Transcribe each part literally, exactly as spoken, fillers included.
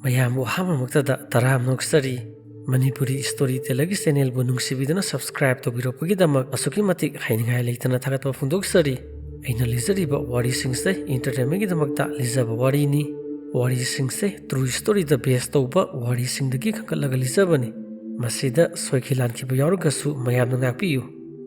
ꯃꯌꯥꯝꯕꯨ ꯑꯍꯥꯟꯕꯃꯛꯇꯗ ꯇꯔꯥꯝꯅ ꯑꯣꯛꯆꯔꯤ꯫ Manipuri story ꯇꯦꯂꯔꯒꯤ ꯆꯦꯅꯦꯜꯕꯨ ꯅꯨꯡꯁꯤꯕꯤꯗꯨꯅ subscribe ꯇꯧꯕꯤꯔꯛꯄꯒꯤꯗꯃꯛ ꯑꯁꯨꯛꯀꯤ ꯃꯇꯤꯛ ꯍꯥꯏꯅꯤꯡꯉꯥꯏ ꯂꯩꯇꯅ ꯊꯥꯒꯠꯄ ꯐꯣꯡꯗꯣꯛꯆꯔꯤ꯫ ꯑꯩꯅ ꯂꯤꯖꯔꯤꯕ ꯋꯥꯔꯤꯁꯤꯡꯁꯦ ꯏꯟꯇꯔꯇꯦꯟꯃꯦꯟꯒꯤꯗꯃꯛꯇ ꯂꯤꯖꯕ ꯋꯥꯔꯤꯅꯤ꯫ ꯋꯥꯔꯤꯁꯤꯡꯁꯦ ꯇ꯭ꯔꯨ ꯁ꯭ꯇꯣꯔꯤꯗ ꯕꯦꯁ ꯇꯧꯕ ꯋꯥꯔꯤꯁꯤꯡꯗꯒꯤ ꯈꯟꯒꯠꯂꯒ ꯂꯤꯖꯕꯅꯤ꯫ ꯃꯁꯤꯗ ꯁꯣꯏꯈꯤ ꯂꯥꯟꯈꯤꯕ ꯌꯥꯎꯔꯒꯁꯨ ꯃꯌꯥꯝꯅ ꯉꯥꯛꯄꯤꯌꯨ꯫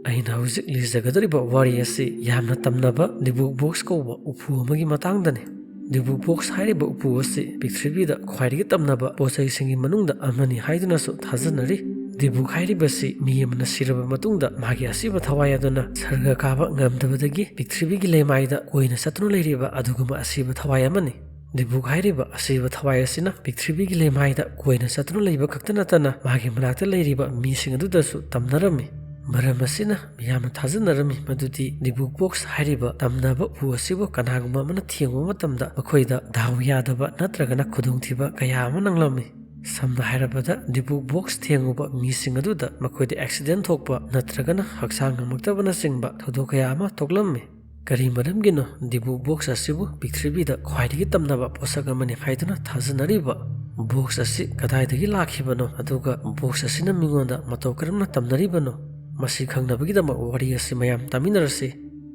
ꯑꯩꯅ ꯍꯧꯖꯤꯛ ꯂꯤꯖꯒꯗꯧꯔꯤꯕ ꯋꯥꯔꯤ ꯑꯁꯤ ꯌꯥꯝꯅ ꯇꯝꯅꯕ ꯗꯤꯕꯨꯛ ꯕꯣꯛꯁ ꯀꯧꯕ ꯎꯄꯨ ꯑꯃꯒꯤ ꯃꯇꯥꯡꯗꯅꯤ꯫ ꯗꯤꯕꯨꯛ ꯕꯣꯛꯁ ꯍꯥꯏꯔꯤꯕ ꯎꯄꯨ ꯑꯁꯤ ꯄ꯭ꯔꯤꯊꯤꯕꯤꯗ ꯈ꯭ꯋꯥꯏꯗꯒꯤ ꯇꯝꯅꯕ ꯄꯣꯠꯆꯩꯁꯤꯡꯒꯤ ꯃꯅꯨꯡꯗ ꯑꯃꯅꯤ ꯍꯥꯏꯗꯨꯅꯁꯨ ꯊꯥꯖꯅꯔꯤ꯫ ꯗꯤꯕꯨꯛ ꯍꯥꯏꯔꯤꯕꯁꯤ ꯃꯤ ꯑꯃꯅ ꯁꯤꯔꯕ ꯃꯇꯨꯡꯗ ꯃꯥꯒꯤ ꯑꯁꯤꯕ ꯊꯋꯥꯏ ꯑꯗꯨꯅ ꯁꯔꯒ ꯀꯥꯕ ꯉꯝꯗꯕꯗꯒꯤ ꯄ꯭ꯔꯤꯊꯤꯕꯤꯒꯤ ꯂꯩꯃꯥꯏꯗ ꯀꯣꯏꯅ ꯆꯠꯇꯨꯅ ꯂꯩꯔꯤꯕ ꯑꯗꯨꯒꯨꯝꯕ ꯑꯁꯤꯕ ꯊꯋꯥꯏ ꯑꯃꯅꯤ꯫ ꯗꯤꯕꯨꯛ ꯍꯥꯏꯔꯤꯕ ꯑꯁꯤꯕ ꯊꯋꯥꯏ ꯑꯁꯤꯅ ꯄ꯭ꯔꯤꯊꯤꯕꯤꯒꯤ ꯂꯩꯃꯥꯏꯗ ꯀꯣꯏꯅ ꯆꯠꯇꯨꯅ ꯂꯩꯕ ꯈꯛꯇ ꯅꯠꯇꯅ ꯃꯥꯒꯤ ꯃꯅꯥꯛꯇ ꯂꯩꯔꯤꯕ ꯃꯤꯁꯤꯡ ꯑꯗꯨꯗꯁꯨ ꯇꯝꯅꯔꯝꯃꯤ꯫ ꯃꯔꯝ ꯑꯁꯤꯅ ꯃꯤꯌꯥꯝꯅ ꯊꯥꯖꯅꯔꯝꯃꯤ ꯃꯗꯨꯗꯤ ꯗꯤꯕꯨꯛ ꯕꯣꯛꯁ ꯍꯥꯏꯔꯤꯕ ꯇꯝꯅꯕ ꯎꯄꯨ ꯑꯁꯤꯕꯨ ꯀꯅꯥꯒꯨꯝꯕ ꯑꯃꯅ ꯊꯦꯡꯉꯨꯕ ꯃꯇꯝꯗ ꯃꯈꯣꯏꯗ ꯗꯥꯎ ꯌꯥꯗꯕ ꯅꯠꯇ꯭ꯔꯒꯅ ꯈꯨꯗꯣꯡꯊꯤꯕ ꯀꯌꯥ ꯑꯃ ꯅꯪꯂꯝꯃꯤ꯫ ꯁꯝꯅ ꯍꯥꯏꯔꯕꯗ, ꯗꯤꯕꯨꯛ ꯕꯣꯛꯁ ꯊꯦꯡꯉꯨꯕ ꯃꯤꯁꯤꯡ ꯑꯗꯨꯗ ꯃꯈꯣꯏꯗ ꯑꯦꯛꯁꯤꯗꯦꯟ ꯊꯣꯛꯄ ꯅꯠꯇ꯭ꯔꯒꯅ ꯍꯛꯆꯥꯡ ꯉꯝꯃꯛꯇꯕꯅꯆꯤꯡꯕ ꯊꯧꯗꯣꯛ ꯀꯌꯥ ꯑꯃ ꯊꯣꯛꯂꯝꯃꯤ꯫ ꯀꯔꯤ ꯃꯔꯝꯒꯤꯅꯣ ꯗꯤꯕꯨꯛ ꯕꯣꯛꯁ ꯑꯁꯤꯕꯨ ꯄ꯭ꯔꯤꯊꯤꯕꯤꯗ ꯈ꯭ꯋꯥꯏꯗꯒꯤ ꯇꯝꯅꯕ ꯄꯣꯠꯁꯛ ꯑꯃꯅꯤ ꯍꯥꯏꯗꯨꯅ ꯊꯥꯖꯅꯔꯤꯕ? ꯕꯣꯛꯁ ꯑꯁꯤ ꯀꯗꯥꯏꯗꯒꯤ ꯂꯥꯛꯈꯤꯕꯅꯣ, ꯑꯗꯨꯒ ꯕꯣꯛꯁ ꯑꯁꯤꯅ ꯃꯤꯉꯣꯟꯗ ꯃꯇꯧ ꯀꯔꯝꯅ ꯇꯝꯅꯔꯤꯕꯅꯣ? ꯃꯁꯤ ꯈꯪꯅꯕꯒꯤꯗꯃꯛ ꯋꯥꯔꯤ ꯑꯁꯤ ꯃꯌꯥꯝ ꯇꯥꯃꯤꯟꯅꯔꯁꯤ꯫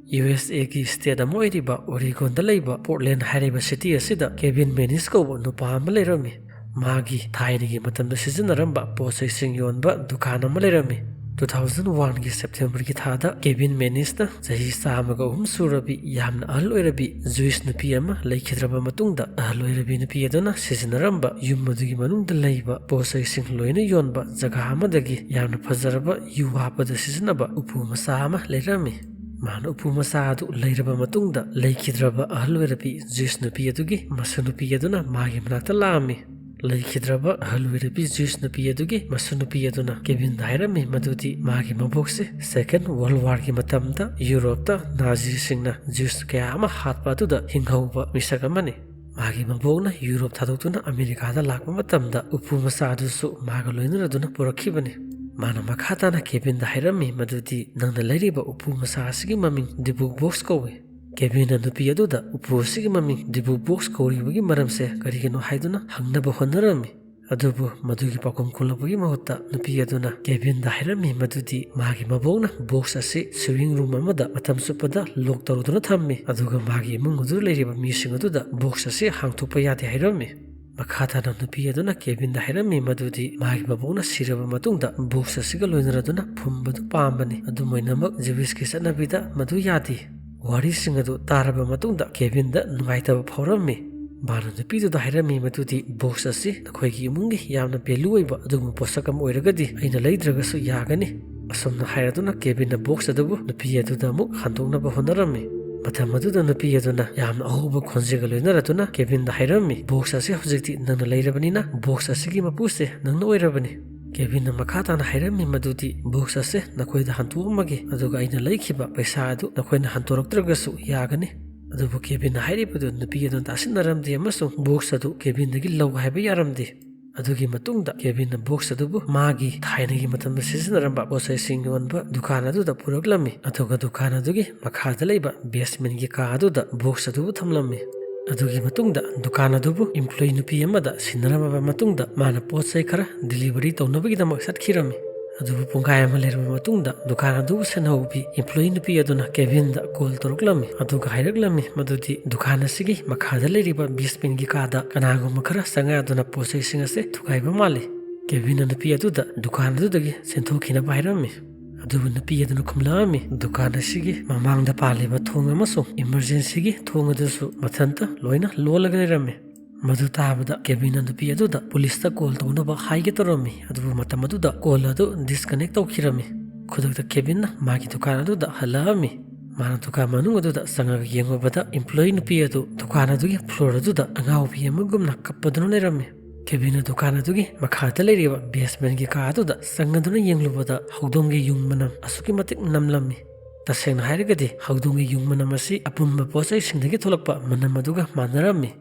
ꯌꯨ ꯑꯦꯁ ꯑꯦꯒꯤ ꯁ꯭ꯇꯦꯠ ꯑꯃ ꯑꯣꯏꯔꯤꯕ ꯑꯣꯔꯦꯒꯣꯟꯗ ꯂꯩꯕ ꯄꯣꯔꯠꯂꯦꯟ ꯍꯥꯏꯔꯤꯕ ꯁꯤꯇꯤ ꯑꯁꯤꯗ ꯀꯦꯚꯤꯟ ꯃꯦꯅꯤꯁ ꯀꯧꯕ ꯅꯨꯄꯥ ꯑꯃ ꯂꯩꯔꯝꯃꯤ꯫ ꯃꯥꯒꯤ ꯊꯥꯏꯅꯒꯤ ꯃꯇꯝꯗ ꯁꯤꯖꯤꯟꯅꯔꯝꯕ ꯄꯣꯠ ꯆꯩꯁꯤꯡ ꯌꯣꯟꯕ ꯗꯨꯀꯥꯟ ꯑꯃ ꯂꯩꯔꯝꯃꯤ꯫ ꯇꯨ ꯊꯥꯎꯖꯟ ꯋꯥꯟꯒꯤ ꯁꯦꯞꯇꯦꯝꯕꯔꯒꯤ ꯊꯥꯗ ꯀꯦꯚꯤꯟ ꯃꯦꯅꯤꯁꯅ ꯆꯍꯤ ꯆꯥꯝꯃꯒ ꯑꯍꯨꯝ ꯁꯨꯔꯕꯤ ꯌꯥꯝꯅ ꯑꯍꯜ ꯑꯣꯏꯔꯕꯤ ꯖ꯭ꯋꯤꯁ ꯅꯨꯄꯤ ꯑꯃ ꯂꯩꯈꯤꯗ꯭ꯔꯕ ꯃꯇꯨꯡꯗ, ꯑꯍꯜ ꯑꯣꯏꯔꯕꯤ ꯅꯨꯄꯤ ꯑꯗꯨꯅ ꯁꯤꯖꯤꯟꯅꯔꯝꯕ ꯌꯨꯝ ꯑꯗꯨꯒꯤ ꯃꯅꯨꯡꯗ ꯂꯩꯕ ꯄꯣꯠ ꯆꯩꯁꯤꯡ ꯂꯣꯏꯅ ꯌꯣꯟꯕ ꯖꯒꯥ ꯑꯃꯗꯒꯤ ꯌꯥꯝꯅ ꯐꯖꯔꯕ ꯌꯨ ꯍꯥꯞꯄꯗ ꯁꯤꯖꯤꯟꯅꯕ ꯎꯄꯨ ꯃꯆꯥ ꯑꯃ ꯂꯩꯔꯝꯃꯤ꯫ ꯃꯥꯅ ꯎꯄꯨ ꯃꯆꯥ ꯑꯗꯨ ꯂꯩꯔꯕ ꯃꯇꯨꯡꯗ, ꯂꯩꯈꯤꯗ꯭ꯔꯕ ꯑꯍꯜ ꯑꯣꯏꯔꯕꯤ ꯖ꯭ꯋꯤꯁ ꯅꯨꯄꯤ ꯑꯗꯨꯒꯤ ꯃꯁꯨ ꯅꯨꯄꯤ ꯑꯗꯨꯅ ꯃꯥꯒꯤ ꯃꯅꯥꯛꯇ ꯂꯥꯛꯑꯝꯃꯤ꯫ ꯂꯩꯈꯤꯗ꯭ꯔꯕ ꯑꯍꯜ ꯑꯣꯏꯔꯕꯤ ꯖ꯭ꯋꯤꯁ ꯅꯨꯄꯤ ꯑꯗꯨꯒꯤ ꯃꯁꯨ ꯅꯨꯄꯤ ꯑꯗꯨꯅ ꯀꯦꯚꯤꯟꯗ ꯍꯥꯏꯔꯝꯃꯤ ꯃꯗꯨꯗꯤ ꯃꯥꯒꯤ ꯃꯕꯣꯛꯁꯦ ꯁꯦꯀꯦꯟ ꯋꯥꯔꯜ ꯋꯥꯔꯒꯤ ꯃꯇꯝꯗ ꯌꯨꯔꯣꯞꯇ ꯅꯥꯖꯤꯁꯤꯡꯅ ꯖ꯭ꯋꯤꯁ ꯀꯌꯥ ꯑꯃ ꯍꯥꯠꯄ ꯑꯗꯨꯗ ꯍꯤꯡꯍꯧꯕ ꯃꯤꯁꯛ ꯑꯃꯅꯤ꯫ ꯃꯥꯒꯤ ꯃꯕꯣꯛꯅ ꯌꯨꯔꯣꯞ ꯊꯥꯗꯣꯛꯇꯨꯅ ꯑꯃꯦꯔꯤꯀꯥꯗ ꯂꯥꯛꯄ ꯃꯇꯝꯗ ꯎꯄꯨ ꯃꯆꯥ ꯑꯗꯨꯁꯨ ꯃꯥꯒ ꯂꯣꯏꯅꯔꯗꯨꯅ ꯄꯨꯔꯛꯈꯤꯕꯅꯤ꯫ ꯃꯥꯅ ꯃꯈꯥ ꯇꯥꯅ ꯀꯦꯚꯤꯟꯗ ꯍꯥꯏꯔꯝꯃꯤ ꯃꯗꯨꯗꯤ, "ꯅꯪꯅ ꯂꯩꯔꯤꯕ ꯎꯄꯨ ꯃꯆꯥ ꯑꯁꯤꯒꯤ ꯃꯃꯤꯡ ꯗꯤꯕꯨꯛ ꯕꯣꯛꯁ ꯀꯧꯏ꯫ ꯀꯦꯕꯤꯟꯅ ꯅꯨꯄꯤ ꯑꯗꯨꯗ ꯎꯄꯨ ꯑꯁꯤꯒꯤ ꯃꯃꯤꯡ ꯗꯤꯕꯨ ꯕꯣꯛꯁ ꯀꯧꯔꯤꯕꯒꯤ ꯃꯔꯝꯁꯦ ꯀꯔꯤꯒꯤꯅꯣ ꯍꯥꯏꯗꯨꯅ ꯍꯪꯅꯕ ꯍꯣꯠꯅꯔꯝꯃꯤ꯫ ꯑꯗꯨꯕꯨ ꯃꯗꯨꯒꯤ ꯄꯥꯎꯈꯨꯝ ꯈꯨꯝꯂꯛꯄꯒꯤ ꯃꯍꯨꯠꯇ ꯅꯨꯄꯤ ꯑꯗꯨꯅ ꯀꯦꯕꯤꯟꯗ ꯍꯥꯏꯔꯝꯃꯤ ꯃꯗꯨꯗꯤ ꯃꯥꯒꯤ ꯃꯕꯣꯛꯅ ꯕꯣꯛꯁ ꯑꯁꯤ ꯁ꯭ꯋꯤꯃꯤꯡ ꯔꯨꯝ ꯑꯃꯗ ꯃꯇꯝ ꯆꯨꯞꯄꯗ ꯂꯣꯛ ꯇꯧꯗꯨꯅ ꯊꯝꯃꯤ, ꯑꯗꯨꯒ ꯃꯥꯒꯤ ꯏꯃꯨꯡ ꯑꯗꯨꯗ ꯂꯩꯔꯤꯕ ꯃꯤꯁꯤꯡ ꯑꯗꯨꯗ ꯕꯣꯛꯁ ꯑꯁꯤ ꯍꯥꯡꯗꯣꯛꯄ ꯌꯥꯗꯦ ꯍꯥꯏꯔꯝꯃꯤ꯫ ꯃꯈꯥ ꯇꯥꯅ ꯅꯨꯄꯤ ꯑꯗꯨꯅ ꯀꯦꯕꯤꯟꯗ ꯍꯥꯏꯔꯝꯃꯤ ꯃꯗꯨꯗꯤ ꯃꯥꯒꯤ ꯃꯕꯣꯛꯅ ꯁꯤꯔꯕ ꯃꯇꯨꯡꯗ ꯕꯣꯛꯁ ꯑꯁꯤꯒ ꯂꯣꯏꯅꯔꯗꯨꯅ ꯐꯨꯝꯕꯗꯨ ꯄꯥꯝꯕꯅꯤ, ꯑꯗꯨꯝ ꯑꯣꯏꯅꯃꯛ ꯖ꯭ꯌꯨꯏꯁꯀꯤ ꯆꯠꯅꯕꯤꯗ ꯃꯗꯨ ꯌꯥꯗꯦ꯫ ꯋꯥꯔꯤꯁꯤꯡ ꯑꯗꯨ ꯇꯥꯔꯕ ꯃꯇꯨꯡꯗ ꯀꯦꯕꯤꯟꯗ ꯅꯨꯡꯉꯥꯏꯇꯕ ꯐꯥꯎꯔꯝꯃꯤ꯫ ꯃꯥꯅ ꯅꯨꯄꯤꯗꯨꯗ ꯍꯥꯏꯔꯝꯃꯤ ꯃꯗꯨꯗꯤ ꯕꯣꯛꯁ ꯑꯁꯤ ꯅꯈꯣꯏꯒꯤ ꯏꯃꯨꯡꯒꯤ ꯌꯥꯝꯅ ꯚꯦꯂꯨ ꯑꯣꯏꯕ ꯑꯗꯨꯒꯨꯝꯕ ꯄꯣꯠꯁꯛ ꯑꯃ ꯑꯣꯏꯔꯒꯗꯤ ꯑꯩꯅ ꯂꯩꯗ꯭ꯔꯒꯁꯨ ꯌꯥꯒꯅꯤ꯫ ꯑꯁꯨꯝꯅ ꯍꯥꯏꯔꯗꯨꯅ ꯀꯦꯕꯤꯟꯅ ꯕꯣꯛꯁ ꯑꯗꯨꯕꯨ ꯅꯨꯄꯤ ꯑꯗꯨꯗ ꯑꯃꯨꯛ ꯍꯟꯗꯣꯛꯅꯕ ꯍꯣꯠꯅꯔꯝꯃꯤ꯫ ꯃꯇꯝ ꯑꯗꯨꯗ ꯅꯨꯄꯤ ꯑꯗꯨꯅ ꯌꯥꯝꯅ ꯑꯍꯧꯕ ꯈꯣꯟꯖꯦꯜꯒ ꯂꯣꯏꯅꯔꯗꯨꯅ ꯀꯦꯕꯤꯟꯗ ꯍꯥꯏꯔꯝꯃꯤ, "ꯕꯣꯛꯁ ꯑꯁꯤ ꯍꯧꯖꯤꯛꯇꯤ ꯅꯪꯅ ꯂꯩꯔꯕꯅꯤꯅ ꯕꯣꯛꯁ ꯑꯁꯤꯒꯤ ꯃꯄꯨꯁꯦ ꯅꯪꯅ ꯑꯣꯏꯔꯕꯅꯤ"꯫ ꯀꯦꯕꯤꯟꯅ ꯃꯈꯥ ꯇꯥꯅ ꯍꯥꯏꯔꯝꯃꯤ ꯃꯗꯨꯗꯤ ꯕꯣꯛꯁ ꯑꯁꯦ ꯅꯈꯣꯏꯗ ꯍꯟꯗꯣꯛꯑꯝꯃꯒꯦ, ꯑꯗꯨꯒ ꯑꯩꯅ ꯂꯩꯈꯤꯕ ꯄꯩꯁꯥ ꯑꯗꯨ ꯅꯈꯣꯏꯅ ꯍꯟꯗꯣꯔꯛꯇ꯭ꯔꯒꯁꯨ ꯌꯥꯒꯅꯤ꯫ ꯑꯗꯨꯕꯨ ꯀꯦꯕꯤꯟꯅ ꯍꯥꯏꯔꯤꯕꯗꯨ ꯅꯨꯄꯤ ꯑꯗꯨꯅ ꯇꯥꯁꯤꯟꯅꯔꯝꯗꯦ ꯑꯃꯁꯨꯡ ꯕꯣꯛꯁ ꯑꯗꯨ ꯀꯦꯕꯤꯟꯗꯒꯤ ꯂꯧ ꯍꯥꯏꯕ ꯌꯥꯔꯝꯗꯦ꯫ ꯑꯗꯨꯒꯤ ꯃꯇꯨꯡꯗ ꯀꯦꯕꯤꯟꯅ ꯕꯣꯛꯁ ꯑꯗꯨꯕꯨ ꯃꯥꯒꯤ ꯊꯥꯏꯅꯒꯤ ꯃꯇꯝꯗ ꯁꯤꯖꯤꯟꯅꯔꯝꯕ ꯄꯣꯠꯆꯩꯁꯤꯡ ꯌꯣꯟꯕ ꯗꯨꯀꯥꯟ ꯑꯗꯨꯗ ꯄꯨꯔꯛꯂꯝꯃꯤ, ꯑꯗꯨꯒ ꯗꯨꯀꯥꯟ ꯑꯗꯨꯒꯤ ꯃꯈꯥꯗ ꯂꯩꯕ ꯕꯦꯁꯃꯦꯟꯒꯤ ꯀꯥ ꯑꯗꯨꯗ ꯕꯣꯛꯁ ꯑꯗꯨꯕꯨ ꯊꯝꯂꯝꯃꯤ꯫ ꯑꯗꯨꯒꯤ ꯃꯇꯨꯡꯗ ꯗꯨꯀꯥꯟ ꯑꯗꯨꯕꯨ ꯏꯝꯄ꯭ꯂꯣꯌꯤ ꯅꯨꯄꯤ ꯑꯃꯗ ꯁꯤꯟꯅꯔꯝꯃꯕ ꯃꯇꯨꯡꯗ ꯃꯥꯅ ꯄꯣꯠ ꯆꯩ ꯈꯔ ꯗꯤꯂꯤꯚꯔꯤ ꯇꯧꯅꯕꯒꯤꯗꯃꯛ ꯆꯠꯈꯤꯔꯝꯃꯤ꯫ ꯑꯗꯨꯕꯨ ꯄꯨꯡꯈꯥꯏ ꯑꯃ ꯂꯩꯔꯕ ꯃꯇꯨꯡꯗ ꯗꯨꯀꯥꯟ ꯑꯗꯨꯕꯨ ꯁꯦꯟꯅꯍꯧꯕꯤ ꯏꯝꯄ꯭ꯂꯣꯌꯤ ꯅꯨꯄꯤ ꯑꯗꯨꯅ ꯀꯦꯕꯤꯟꯗ ꯀꯣꯜ ꯇꯧꯔꯛꯂꯝꯃꯤ, ꯑꯗꯨꯒ ꯍꯥꯏꯔꯛꯂꯝꯃꯤ ꯃꯗꯨꯗꯤ ꯗꯨꯀꯥꯟ ꯑꯁꯤꯒꯤ ꯃꯈꯥꯗ ꯂꯩꯔꯤꯕ ꯕꯦꯁꯃꯦꯟꯒꯤ ꯀꯥꯗ ꯀꯅꯥꯒꯨꯝꯕ ꯈꯔ ꯆꯪꯉꯛꯗꯨꯅ ꯄꯣꯠ ꯆꯩꯁꯤꯡ ꯑꯁꯤ ꯊꯨꯒꯥꯏꯕ ꯃꯥꯜꯂꯤ꯫ ꯀꯦꯕꯤꯟꯅ ꯅꯨꯄꯤ ꯑꯗꯨꯗ ꯗꯨꯀꯥꯟ ꯑꯗꯨꯗꯒꯤ ꯆꯦꯟꯊꯣꯛꯈꯤꯅꯕ ꯍꯥꯏꯔꯝꯃꯤ꯫ ꯑꯗꯨꯕꯨ ꯅꯨꯄꯤ ꯑꯗꯨꯅ ꯈꯨꯝꯂꯛꯑꯝꯃꯤ, ꯗꯨꯀꯥꯟ ꯑꯁꯤꯒꯤ ꯃꯃꯥꯡꯗ ꯄꯥꯜꯂꯤꯕ ꯊꯣꯡ ꯑꯃꯁꯨꯡ ꯏꯃꯔꯖꯦꯟꯁꯤꯒꯤ ꯊꯣꯡ ꯑꯗꯨꯁꯨ ꯃꯊꯟꯇ ꯂꯣꯏꯅ ꯂꯣꯜꯂꯒ ꯂꯩꯔꯝꯃꯤ꯫ ꯃꯗꯨ ꯇꯥꯕꯗ ꯀꯦꯕꯤꯟꯅ ꯅꯨꯄꯤ ꯑꯗꯨꯗ ꯄꯨꯂꯤꯁꯇ ꯀꯣꯜ ꯇꯧꯅꯕ ꯍꯥꯏꯒꯦ ꯇꯧꯔꯝꯃꯤ, ꯑꯗꯨꯕꯨ ꯃꯇꯝ ꯑꯗꯨꯗ ꯀꯣꯜ ꯑꯗꯨ ꯗꯤꯁꯀꯅꯦꯛ ꯇꯧꯈꯤꯔꯝꯃꯤ꯫ ꯈꯨꯗꯛꯇ ꯀꯦꯕꯤꯟꯅ ꯃꯥꯒꯤ ꯗꯨꯀꯥꯟ ꯑꯗꯨꯗ ꯍꯜꯂꯛꯑꯝꯃꯤ꯫ ꯃꯥꯅ ꯗꯨꯀꯥꯟ ꯃꯅꯨꯡ ꯑꯗꯨꯗ ꯆꯪꯉꯒ ꯌꯦꯡꯂꯨꯕꯗ ꯏꯝꯄ꯭ꯂꯣꯌꯤ ꯅꯨꯄꯤ ꯑꯗꯨ ꯗꯨꯀꯥꯟ ꯑꯗꯨꯒꯤ ꯐ꯭ꯂꯣꯔ ꯑꯗꯨꯗ ꯑꯉꯥꯎꯕꯤ ꯑꯃꯒꯨꯝꯅ ꯀꯞꯄꯗꯨꯅ ꯂꯩꯔꯝꯃꯤ꯫ ꯀꯦꯕꯤꯟꯅ ꯗꯨꯀꯥꯟ ꯑꯗꯨꯒꯤ ꯃꯈꯥꯗ ꯂꯩꯔꯤꯕ ꯕꯦꯁꯃꯦꯟꯒꯤ ꯀꯥ ꯑꯗꯨꯗ ꯆꯪꯉꯗꯨꯅ ꯌꯦꯡꯂꯨꯕꯗ ꯍꯧꯗꯣꯡꯒꯤ ꯌꯨꯡ ꯃꯅꯝ ꯑꯁꯨꯛꯀꯤ ꯃꯇꯤꯛ ꯅꯝꯂꯝꯃꯤ꯫ ꯇꯁꯦꯡꯅ ꯍꯥꯏꯔꯒꯗꯤ ꯍꯧꯗꯣꯡꯒꯤ ꯌꯨꯡ ꯃꯅꯝ ꯑꯁꯤ ꯑꯄꯨꯝꯕ ꯄꯣꯠꯆꯩꯁꯤꯡꯗꯒꯤ ꯊꯣꯛꯂꯛꯄ ꯃꯅꯝ ꯑꯗꯨꯒ ꯃꯥꯟꯅꯔꯝꯃꯤ꯫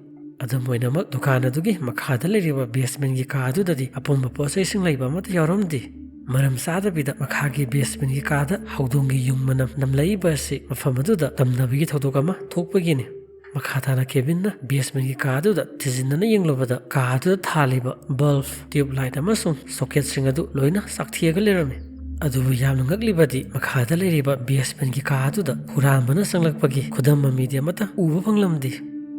ꯑꯗꯨꯝ ꯑꯣꯏꯅꯃꯛ ꯗꯨꯀꯥꯟ ꯑꯗꯨꯒꯤ ꯃꯈꯥꯗ ꯂꯩꯔꯤꯕ ꯕꯦꯁꯃꯦꯟꯒꯤ ꯀꯥ ꯑꯗꯨꯗꯗꯤ ꯑꯄꯨꯝꯕ ꯄꯣꯠꯆꯩꯁꯤꯡ ꯂꯩꯕ ꯑꯃꯠꯇ ꯌꯥꯎꯔꯝꯗꯦ꯫ ꯃꯔꯝ ꯆꯥꯗꯕꯤꯗ ꯃꯈꯥꯒꯤ ꯕꯦꯁꯃꯦꯟꯒꯤ ꯀꯥꯗ ꯍꯧꯗꯣꯡꯒꯤ ꯌꯨꯡ ꯃꯅꯝ ꯅꯝꯂꯛꯏꯕ ꯑꯁꯤ ꯃꯐꯝ ꯑꯗꯨꯗ ꯇꯝꯅꯕꯒꯤ ꯊꯧꯗꯣꯛ ꯑꯃ ꯊꯣꯛꯄꯒꯤꯅꯤ꯫ ꯃꯈꯥ ꯇꯥꯅ ꯀꯦꯕꯤꯟꯅ ꯕꯦꯁꯃꯦꯟꯒꯤ ꯀꯥ ꯑꯗꯨꯗ ꯊꯤꯖꯤꯟꯅꯅ ꯌꯦꯡꯂꯨꯕꯗ ꯀꯥ ꯑꯗꯨꯗ ꯊꯥꯜꯂꯤꯕ ꯕꯜꯕ, ꯇ꯭ꯌꯨꯕ ꯂꯥꯏꯠ ꯑꯃꯁꯨꯡ ꯁꯣꯀꯦꯠꯁꯤꯡ ꯑꯗꯨ ꯂꯣꯏꯅ ꯆꯥꯛꯊꯦꯛꯑꯒ ꯂꯩꯔꯝꯃꯤ꯫ ꯑꯗꯨꯕꯨ ꯌꯥꯝꯅ ꯉꯛꯂꯤꯕꯗꯤ ꯃꯈꯥꯗ ꯂꯩꯔꯤꯕ ꯕꯦꯁꯃꯦꯟꯒꯤ ꯀꯥ ꯑꯗꯨꯗ ꯍꯨꯔꯥꯟꯕꯅ ꯆꯪꯂꯛꯄꯒꯤ ꯈꯨꯗꯝ ꯃꯃꯤꯗꯤ ꯑꯃꯠꯇ ꯎꯕ ꯐꯪꯂꯝꯗꯦ꯫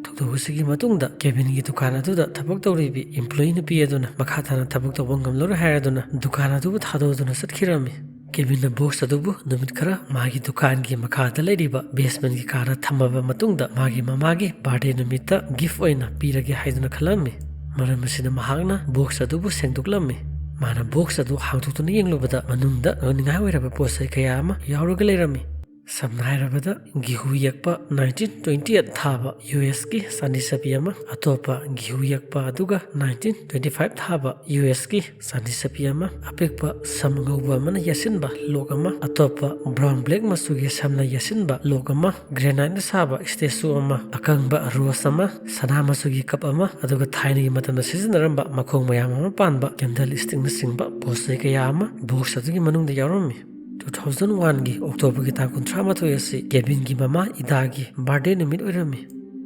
ꯊꯧꯗꯣꯛ ꯑꯁꯤꯒꯤ ꯃꯇꯨꯡꯗ ꯀꯦꯕꯤꯟꯒꯤ ꯗꯨꯀꯥꯟ ꯑꯗꯨꯗ ꯊꯕꯛ ꯇꯧꯔꯤꯕꯤ ꯏꯝꯄ꯭ꯂꯣꯌꯤ ꯅꯨꯄꯤ ꯑꯗꯨꯅ ꯃꯈꯥ ꯇꯥꯅ ꯊꯕꯛ ꯇꯧꯕ ꯉꯝꯂꯔꯣꯏ ꯍꯥꯏꯔꯗꯨꯅ ꯗꯨꯀꯥꯟ ꯑꯗꯨꯕꯨ ꯊꯥꯗꯣꯛꯇꯨꯅ ꯆꯠꯈꯤꯔꯝꯃꯤ꯫ ꯀꯦꯕꯤꯟꯅ ꯕꯣꯛꯁ ꯑꯗꯨꯕꯨ ꯅꯨꯃꯤꯠ ꯈꯔ ꯃꯥꯒꯤ ꯗꯨꯀꯥꯟꯒꯤ ꯃꯈꯥꯗ ꯂꯩꯔꯤꯕ ꯕꯦꯁꯃꯦꯟꯒꯤ ꯀꯥꯗ ꯊꯝꯃꯕ ꯃꯇꯨꯡꯗ ꯃꯥꯒꯤ ꯃꯃꯥꯒꯤ ꯕꯥꯔꯗꯦ ꯅꯨꯃꯤꯠꯇ ꯒꯤꯐ ꯑꯣꯏꯅ ꯄꯤꯔꯒꯦ ꯍꯥꯏꯗꯨꯅ ꯈꯜꯂꯝꯃꯤ꯫ ꯃꯔꯝ ꯑꯁꯤꯅ ꯃꯍꯥꯛꯅ ꯕꯣꯛꯁ ꯑꯗꯨꯕꯨ ꯁꯦꯡꯗꯣꯛꯂꯝꯃꯤ꯫ ꯃꯥꯅ ꯕꯣꯛꯁ ꯑꯗꯨ ꯍꯥꯡꯗꯣꯛꯇꯨꯅ ꯌꯦꯡꯂꯨꯕꯗ ꯃꯅꯨꯡꯗ ꯉꯛꯅꯤꯡꯉꯥꯏ ꯑꯣꯏꯔꯕ ꯄꯣꯠ ꯆꯩ ꯀꯌꯥ ꯑꯃ ꯌꯥꯎꯔꯒ ꯂꯩꯔꯝꯃꯤ꯫ ꯁꯝꯅ ꯍꯥꯏꯔꯕꯗ ꯒꯤꯍꯨ ꯌꯦꯛꯄ ꯅꯥꯏꯟꯇꯤꯟ ꯇ꯭ꯋꯦꯟꯇꯤ ꯑꯩꯠ ꯊꯥꯕ ꯌꯨ ꯑꯦꯁꯀꯤ ꯆꯥꯟꯗꯤ ꯆꯠꯄꯤ ꯑꯃ, ꯑꯇꯣꯞꯄ ꯒꯤꯍꯨ ꯌꯦꯛꯄ ꯑꯗꯨꯒ ꯅꯥꯏꯟꯇꯤꯟ ꯇ꯭ꯋꯦꯟꯇꯤ ꯐꯥꯏꯚ ꯊꯥꯕ ꯌꯨ ꯑꯦꯁꯀꯤ ꯆꯥꯟꯗꯤ ꯆꯠꯄꯤ ꯑꯃ, ꯑꯄꯤꯛꯄ ꯁꯝ ꯑꯉꯧꯕ ꯑꯃꯅ ꯌꯦꯠꯁꯤꯟꯕ ꯂꯣꯛ ꯑꯃ, ꯑꯇꯣꯞꯄ ꯕ꯭ꯔꯥꯎꯟ ꯕ꯭ꯂꯦꯛ ꯃꯆꯨꯒꯤ ꯁꯝꯅ ꯌꯦꯠꯁꯤꯟꯕ ꯂꯣꯛ ꯑꯃ, ꯒ꯭ꯔꯦꯅꯥꯏꯠꯅ ꯁꯥꯕ ꯁ꯭ꯇꯦꯆꯨ ꯑꯃ, ꯑꯀꯪꯕ ꯔꯣꯁ ꯑꯃ, ꯁꯅꯥ ꯃꯆꯨꯒꯤ ꯀꯞ ꯑꯃ, ꯑꯗꯨꯒ ꯊꯥꯏꯅꯒꯤ ꯃꯇꯝꯗ ꯁꯤꯖꯤꯟꯅꯔꯝꯕ ꯃꯈꯣꯡ ꯃꯌꯥꯝ ꯑꯃ ꯄꯥꯟꯕ ꯀꯦꯟꯗꯜ ꯁ꯭ꯇꯤꯛꯅꯆꯤꯡꯕ ꯄꯣꯠ ꯆꯩ ꯀꯌꯥ ꯑꯃ ꯕꯣꯛꯁ ꯑꯗꯨꯒꯤ ꯃꯅꯨꯡꯗ ꯌꯥꯎꯔꯝꯃꯤ꯫ ꯇꯨ ꯊꯥꯎꯖꯟ ꯋꯥꯟꯒꯤ ꯑꯣꯛꯇꯣꯕꯔꯒꯤ ꯇꯥꯡ ꯀꯨꯟꯊ꯭ꯔꯥ ꯃꯥꯊꯣꯏ ꯑꯁꯤ ꯀꯦꯕꯤꯟꯒꯤ ꯃꯃꯥ ꯏꯗꯥꯒꯤ ꯕꯥꯔꯗꯦ ꯅꯨꯃꯤꯠ ꯑꯣꯏꯔꯝꯃꯤ꯫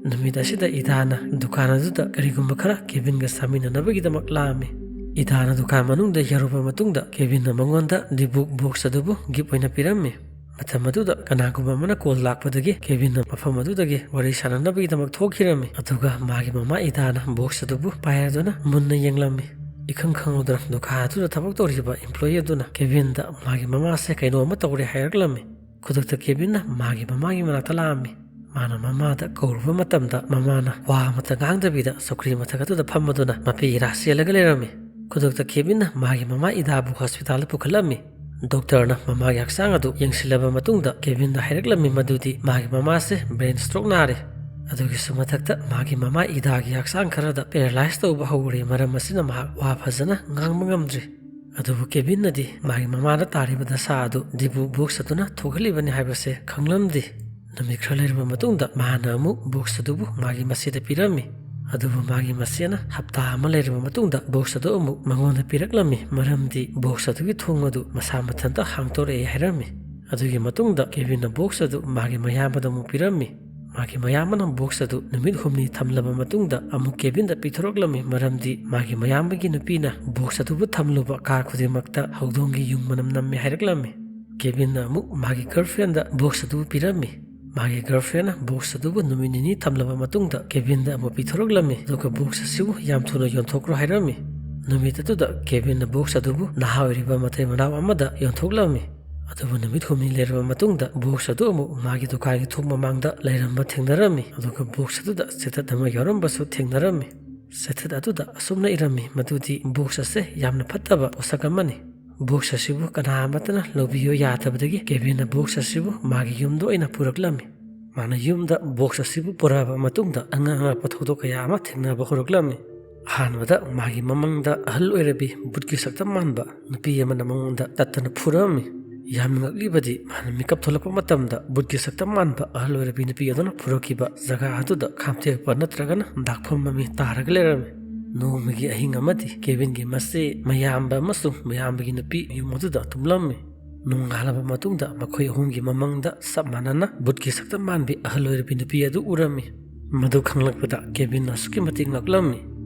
ꯅꯨꯃꯤꯠ ꯑꯁꯤꯗ ꯏꯗꯥꯅ ꯗꯨꯀꯥꯟ ꯑꯗꯨꯗ ꯀꯔꯤꯒꯨꯝꯕ ꯈꯔ ꯀꯦꯕꯤꯟꯒ ꯆꯥꯃꯤꯟꯅꯅꯕꯒꯤꯗꯃꯛ ꯂꯥꯛꯑꯝꯃꯤ꯫ ꯏꯗꯥꯅ ꯗꯨꯀꯥꯟ ꯃꯅꯨꯡꯗ ꯌꯧꯔꯕ ꯃꯇꯨꯡꯗ ꯀꯦꯕꯤꯟꯅ ꯃꯉꯣꯟꯗ ꯗꯤꯕꯨꯛ ꯕꯣꯛꯁ ꯑꯗꯨꯕꯨ ꯒꯤꯐ ꯑꯣꯏꯅ ꯄꯤꯔꯝꯃꯤ꯫ ꯃꯇꯝ ꯑꯗꯨꯗ ꯀꯅꯥꯒꯨꯝꯕ ꯑꯃꯅ ꯀꯣꯜ ꯂꯥꯛꯄꯗꯒꯤ ꯀꯦꯕꯤꯟꯅ ꯃꯐꯝ ꯑꯗꯨꯗꯒꯤ ꯋꯥꯔꯤ ꯁꯥꯟꯅꯅꯕꯒꯤꯗꯃꯛ ꯊꯣꯛꯈꯤꯔꯝꯃꯤ꯫ ꯑꯗꯨꯒ ꯃꯥꯒꯤ ꯃꯃꯥ ꯏꯗꯥꯅ ꯕꯣꯛꯁ ꯑꯗꯨꯕꯨ ꯄꯥꯏꯔꯗꯨꯅ ꯃꯨꯟꯅ ꯌꯦꯡꯂꯝꯃꯤ꯫ ꯏꯈꯪ ꯈꯪꯍꯧꯗꯅ ꯗꯨꯀꯥꯟ ꯑꯗꯨꯗ ꯊꯕꯛ ꯇꯧꯔꯤꯕ ꯏꯝꯄ꯭ꯂꯣꯌꯤ ꯑꯗꯨꯅ ꯀꯦꯕꯤꯟꯗ ꯃꯥꯒꯤ ꯃꯃꯥꯁꯦ ꯀꯩꯅꯣ ꯑꯃ ꯇꯧꯔꯦ ꯍꯥꯏꯔꯛꯂꯝꯃꯤ꯫ ꯈꯨꯗꯛꯇ ꯀꯦꯕꯤꯟꯅ ꯃꯥꯒꯤ ꯃꯃꯥꯒꯤ ꯃꯅꯥꯛꯇ ꯂꯥꯛꯑꯝꯃꯤ꯫ ꯃꯥꯅ ꯃꯃꯥꯗ ꯀꯧꯔꯨꯕ ꯃꯇꯝꯗ ꯃꯃꯥꯅ ꯋꯥ ꯑꯃꯠꯇ ꯉꯥꯡꯗꯕꯤꯗ ꯆꯧꯀ꯭ꯔꯤ ꯃꯊꯛ ꯑꯗꯨꯗ ꯐꯝꯃꯗꯨꯅ ꯃꯄꯤ ꯏꯔꯥ ꯆꯦꯜꯂꯒ ꯂꯩꯔꯝꯃꯤ꯫ ꯈꯨꯗꯛꯇ ꯀꯦꯕꯤꯟꯅ ꯃꯥꯒꯤ ꯃꯃꯥ ꯏꯗꯥꯕꯨ ꯍꯣꯁꯄꯤꯇꯥꯜꯗ ꯄꯨꯈꯠꯂꯝꯃꯤ꯫ ꯗꯣꯛꯇꯔꯅ ꯃꯃꯥꯒꯤ ꯍꯛꯆꯥꯡ ꯑꯗꯨ ꯌꯦꯡꯁꯤꯜꯂꯕ ꯃꯇꯨꯡꯗ ꯀꯦꯕꯤꯟꯗ ꯍꯥꯏꯔꯛꯂꯝꯃꯤ ꯃꯗꯨꯗꯤ ꯃꯥꯒꯤ ꯃꯃꯥꯁꯦ ꯕ꯭ꯔꯦꯟ ꯁ꯭ꯇ꯭ꯔꯣꯛ ꯅꯥꯔꯦ꯫ ꯑꯗꯨꯒꯤꯁꯨ ꯃꯊꯛꯇ ꯃꯥꯒꯤ ꯃꯃꯥ ꯏꯗꯥꯒꯤ ꯍꯛꯆꯥꯡ ꯈꯔꯗ ꯄꯦꯔꯥꯂꯥꯏꯁ ꯇꯧꯕ ꯍꯧꯔꯦ꯫ ꯃꯔꯝ ꯑꯁꯤꯅ ꯃꯍꯥꯛ ꯋꯥ ꯐꯖꯅ ꯉꯥꯡꯕ ꯉꯝꯗ꯭ꯔꯤ꯫ ꯑꯗꯨꯕꯨ ꯀꯦꯕꯤꯟꯅꯗꯤ ꯃꯥꯒꯤ ꯃꯃꯥꯗ ꯇꯥꯔꯤꯕ ꯗꯁꯥ ꯑꯗꯨ ꯗꯤꯕꯨ ꯕꯣꯛꯁ ꯑꯗꯨꯅ ꯊꯣꯛꯍꯜꯂꯤꯕꯅꯤ ꯍꯥꯏꯕꯁꯦ ꯈꯪꯂꯝꯗꯦ꯫ ꯅꯨꯃꯤꯠ ꯈꯔ ꯂꯩꯔꯕ ꯃꯇꯨꯡꯗ ꯃꯍꯥꯛꯅ ꯑꯃꯨꯛ ꯕꯣꯛꯁ ꯑꯗꯨꯕꯨ ꯃꯥꯒꯤ ꯃꯆꯦꯗ ꯄꯤꯔꯝꯃꯤ꯫ ꯑꯗꯨꯕꯨ ꯃꯥꯒꯤ ꯃꯆꯦꯅ ꯍꯞꯇꯥ ꯑꯃ ꯂꯩꯔꯕ ꯃꯇꯨꯡꯗ ꯕꯣꯛꯁ ꯑꯗꯨ ꯑꯃꯨꯛ ꯃꯉꯣꯟꯗ ꯄꯤꯔꯛꯂꯝꯃꯤ, ꯃꯔꯝꯗꯤ ꯕꯣꯛꯁ ꯑꯗꯨꯒꯤ ꯊꯣꯡ ꯑꯗꯨ ꯃꯁꯥ ꯃꯊꯟꯇ ꯍꯥꯡꯗꯣꯔꯛꯑꯦ ꯍꯥꯏꯔꯝꯃꯤ꯫ ꯑꯗꯨꯒꯤ ꯃꯇꯨꯡꯗ ꯀꯦꯕꯤꯟꯅ ꯕꯣꯛꯁ ꯑꯗꯨ ꯃꯥꯒꯤ ꯃꯌꯥꯝꯕꯗ ꯑꯃꯨꯛ ꯄꯤꯔꯝꯃꯤ꯫ ꯃꯥꯒꯤ ꯃꯌꯥꯝꯕꯅ ꯕꯣꯛꯁ ꯑꯗꯨ ꯅꯨꯃꯤꯠ ꯍꯨꯝꯅꯤ ꯊꯝꯂꯕ ꯃꯇꯨꯡꯗ ꯑꯃꯨꯛ ꯀꯦꯕꯤꯟꯗ ꯄꯤꯊꯣꯔꯛꯂꯝꯃꯤ, ꯃꯔꯝꯗꯤ ꯃꯥꯒꯤ ꯃꯌꯥꯝꯕꯒꯤ ꯅꯨꯄꯤꯅ ꯕꯣꯛꯁ ꯑꯗꯨꯕꯨ ꯊꯝꯂꯨꯕ ꯀꯥ ꯈꯨꯗꯤꯡꯃꯛꯇ ꯍꯧꯗꯣꯡꯒꯤ ꯌꯨꯡ ꯃꯅꯝ ꯅꯝꯃꯤ ꯍꯥꯏꯔꯛꯂꯝꯃꯤ꯫ ꯀꯦꯕꯤꯟꯅ ꯑꯃꯨꯛ ꯃꯥꯒꯤ ꯒꯔꯜꯐ꯭ꯔꯦꯟꯗ ꯕꯣꯛꯁ ꯑꯗꯨ ꯄꯤꯔꯝꯃꯤ꯫ ꯃꯥꯒꯤ ꯒꯔꯜꯐ꯭ꯔꯦꯟꯅ ꯕꯣꯛꯁ ꯑꯗꯨꯕꯨ ꯅꯨꯃꯤꯠ ꯅꯤꯅꯤ ꯊꯝꯂꯕ ꯃꯇꯨꯡꯗ ꯀꯦꯕꯤꯟꯗ ꯑꯃꯨꯛ ꯄꯤꯊꯣꯔꯛꯂꯝꯃꯤ, ꯑꯗꯨꯒ ꯕꯣꯛꯁ ꯑꯁꯤꯕꯨ ꯌꯥꯝ ꯊꯨꯅ ꯌꯣꯟꯊꯣꯛꯈ꯭ꯔꯣ ꯍꯥꯏꯔꯝꯃꯤ꯫ ꯅꯨꯃꯤꯠ ꯑꯗꯨꯗ ꯀꯦꯕꯤꯟꯅ ꯕꯣꯛꯁ ꯑꯗꯨꯕꯨ ꯅꯍꯥ ꯑꯣꯏꯔꯤꯕ ꯃꯇꯩ ꯃꯅꯥꯎ ꯑꯃꯗ ꯌꯣꯟꯊꯣꯛꯂꯝꯃꯤ꯫ ꯑꯗꯨꯕꯨ ꯅꯨꯃꯤꯠ ꯍꯨꯝꯅꯤ ꯂꯩꯔꯕ ꯃꯇꯨꯡꯗ ꯕꯣꯛꯁ ꯑꯗꯨ ꯑꯃꯨꯛ ꯃꯥꯒꯤ ꯗꯨꯀꯥꯟꯒꯤ ꯊꯣꯡ ꯃꯃꯥꯡꯗ ꯂꯩꯔꯝꯕ ꯊꯦꯡꯅꯔꯝꯃꯤ, ꯑꯗꯨꯒ ꯕꯣꯛꯁ ꯑꯗꯨꯗ ꯆꯦꯇꯠ ꯑꯃ ꯌꯥꯎꯔꯝꯕꯁꯨ ꯊꯦꯡꯅꯔꯝꯃꯤ꯫ ꯆꯦꯇꯠ ꯑꯗꯨꯗ ꯑꯁꯨꯝꯅ ꯏꯔꯝꯃꯤ, "ꯃꯗꯨꯗꯤ ꯕꯣꯛꯁ ꯑꯁꯦ ꯌꯥꯝꯅ ꯐꯠꯇꯕ ꯄꯣꯠꯁꯛ ꯑꯃꯅꯤ꯫ ꯕꯣꯛꯁ ꯑꯁꯤꯕꯨ ꯀꯅꯥ ꯑꯃꯠꯇꯅ ꯂꯧꯕꯤꯌꯨ ꯌꯥꯗꯕꯗꯒꯤ ꯀꯦꯕꯤꯟꯅ ꯕꯣꯛꯁ ꯑꯁꯤꯕꯨ ꯃꯥꯒꯤ ꯌꯨꯝꯗ ꯑꯣꯏꯅ ꯄꯨꯔꯛꯂꯝꯃꯤ꯫" ꯃꯥꯅ ꯌꯨꯝꯗ ꯕꯣꯛꯁ ꯑꯁꯤꯕꯨ ꯄꯨꯔꯛꯑꯕ ꯃꯇꯨꯡꯗ ꯑꯉꯛ ꯑꯉꯛꯄ ꯊꯧꯗꯣꯛ ꯀꯌꯥ ꯑꯃ ꯊꯦꯡꯅꯕ ꯍꯧꯔꯛꯂꯝꯃꯤ꯫ ꯑꯍꯥꯟꯕꯗ ꯃꯥꯒꯤ ꯃꯃꯪꯗ ꯑꯍꯜ ꯑꯣꯏꯔꯕꯤ ꯕꯨꯠꯀꯤ ꯁꯛꯇꯝ ꯃꯥꯟꯕ ꯅꯨꯄꯤ ꯑꯃꯅ ꯃꯉꯣꯟꯗ ꯇꯠꯇꯅ ꯐꯨꯔꯛꯑꯝꯃꯤ꯫ ꯌꯥꯝꯅ ꯉꯛꯂꯤꯕꯗꯤ ꯃꯥꯅ ꯃꯤꯀꯞ ꯊꯣꯛꯂꯛꯄ ꯃꯇꯝꯗ ꯕꯨꯠꯀꯤ ꯁꯛꯇꯝ ꯃꯥꯟꯕ ꯑꯍꯜ ꯑꯣꯏꯔꯕꯤ ꯅꯨꯄꯤ ꯑꯗꯨꯅ ꯐꯨꯔꯛꯈꯤꯕ ꯖꯒꯥ ꯑꯗꯨꯗ ꯈꯥꯝꯇꯦꯛꯄ ꯅꯠꯇ꯭ꯔꯒꯅ ꯗꯥꯛꯐꯝ ꯃꯃꯤ ꯇꯥꯔꯒ ꯂꯩꯔꯝꯃꯤ꯫ ꯅꯣꯡꯃꯒꯤ ꯑꯍꯤꯡ ꯑꯃꯗꯤ ꯀꯦꯕꯤꯟꯒꯤ ꯃꯆꯦ, ꯃꯌꯥꯝꯕ ꯑꯃꯁꯨꯡ ꯃꯌꯥꯝꯕꯒꯤ ꯅꯨꯄꯤ ꯌꯨꯝ ꯑꯗꯨꯗ ꯇꯨꯝꯂꯝꯃꯤ꯫ ꯅꯣꯡꯉꯥꯜꯂꯕ ꯃꯇꯨꯡꯗ ꯃꯈꯣꯏ ꯑꯍꯨꯝꯒꯤ ꯃꯃꯪꯗ ꯆꯞ ꯃꯥꯟꯅꯅ ꯕꯨꯠꯀꯤ ꯁꯛꯇꯝ ꯃꯥꯟꯕꯤ ꯑꯍꯜ ꯑꯣꯏꯔꯕꯤ ꯅꯨꯄꯤ ꯑꯗꯨ ꯎꯔꯝꯃꯤ꯫ ꯃꯗꯨ ꯈꯪꯂꯛꯄꯗ ꯀꯦꯕꯤꯟ ꯑꯁꯨꯛꯀꯤ ꯃꯇꯤꯛ ꯉꯛꯂꯝꯃꯤ꯫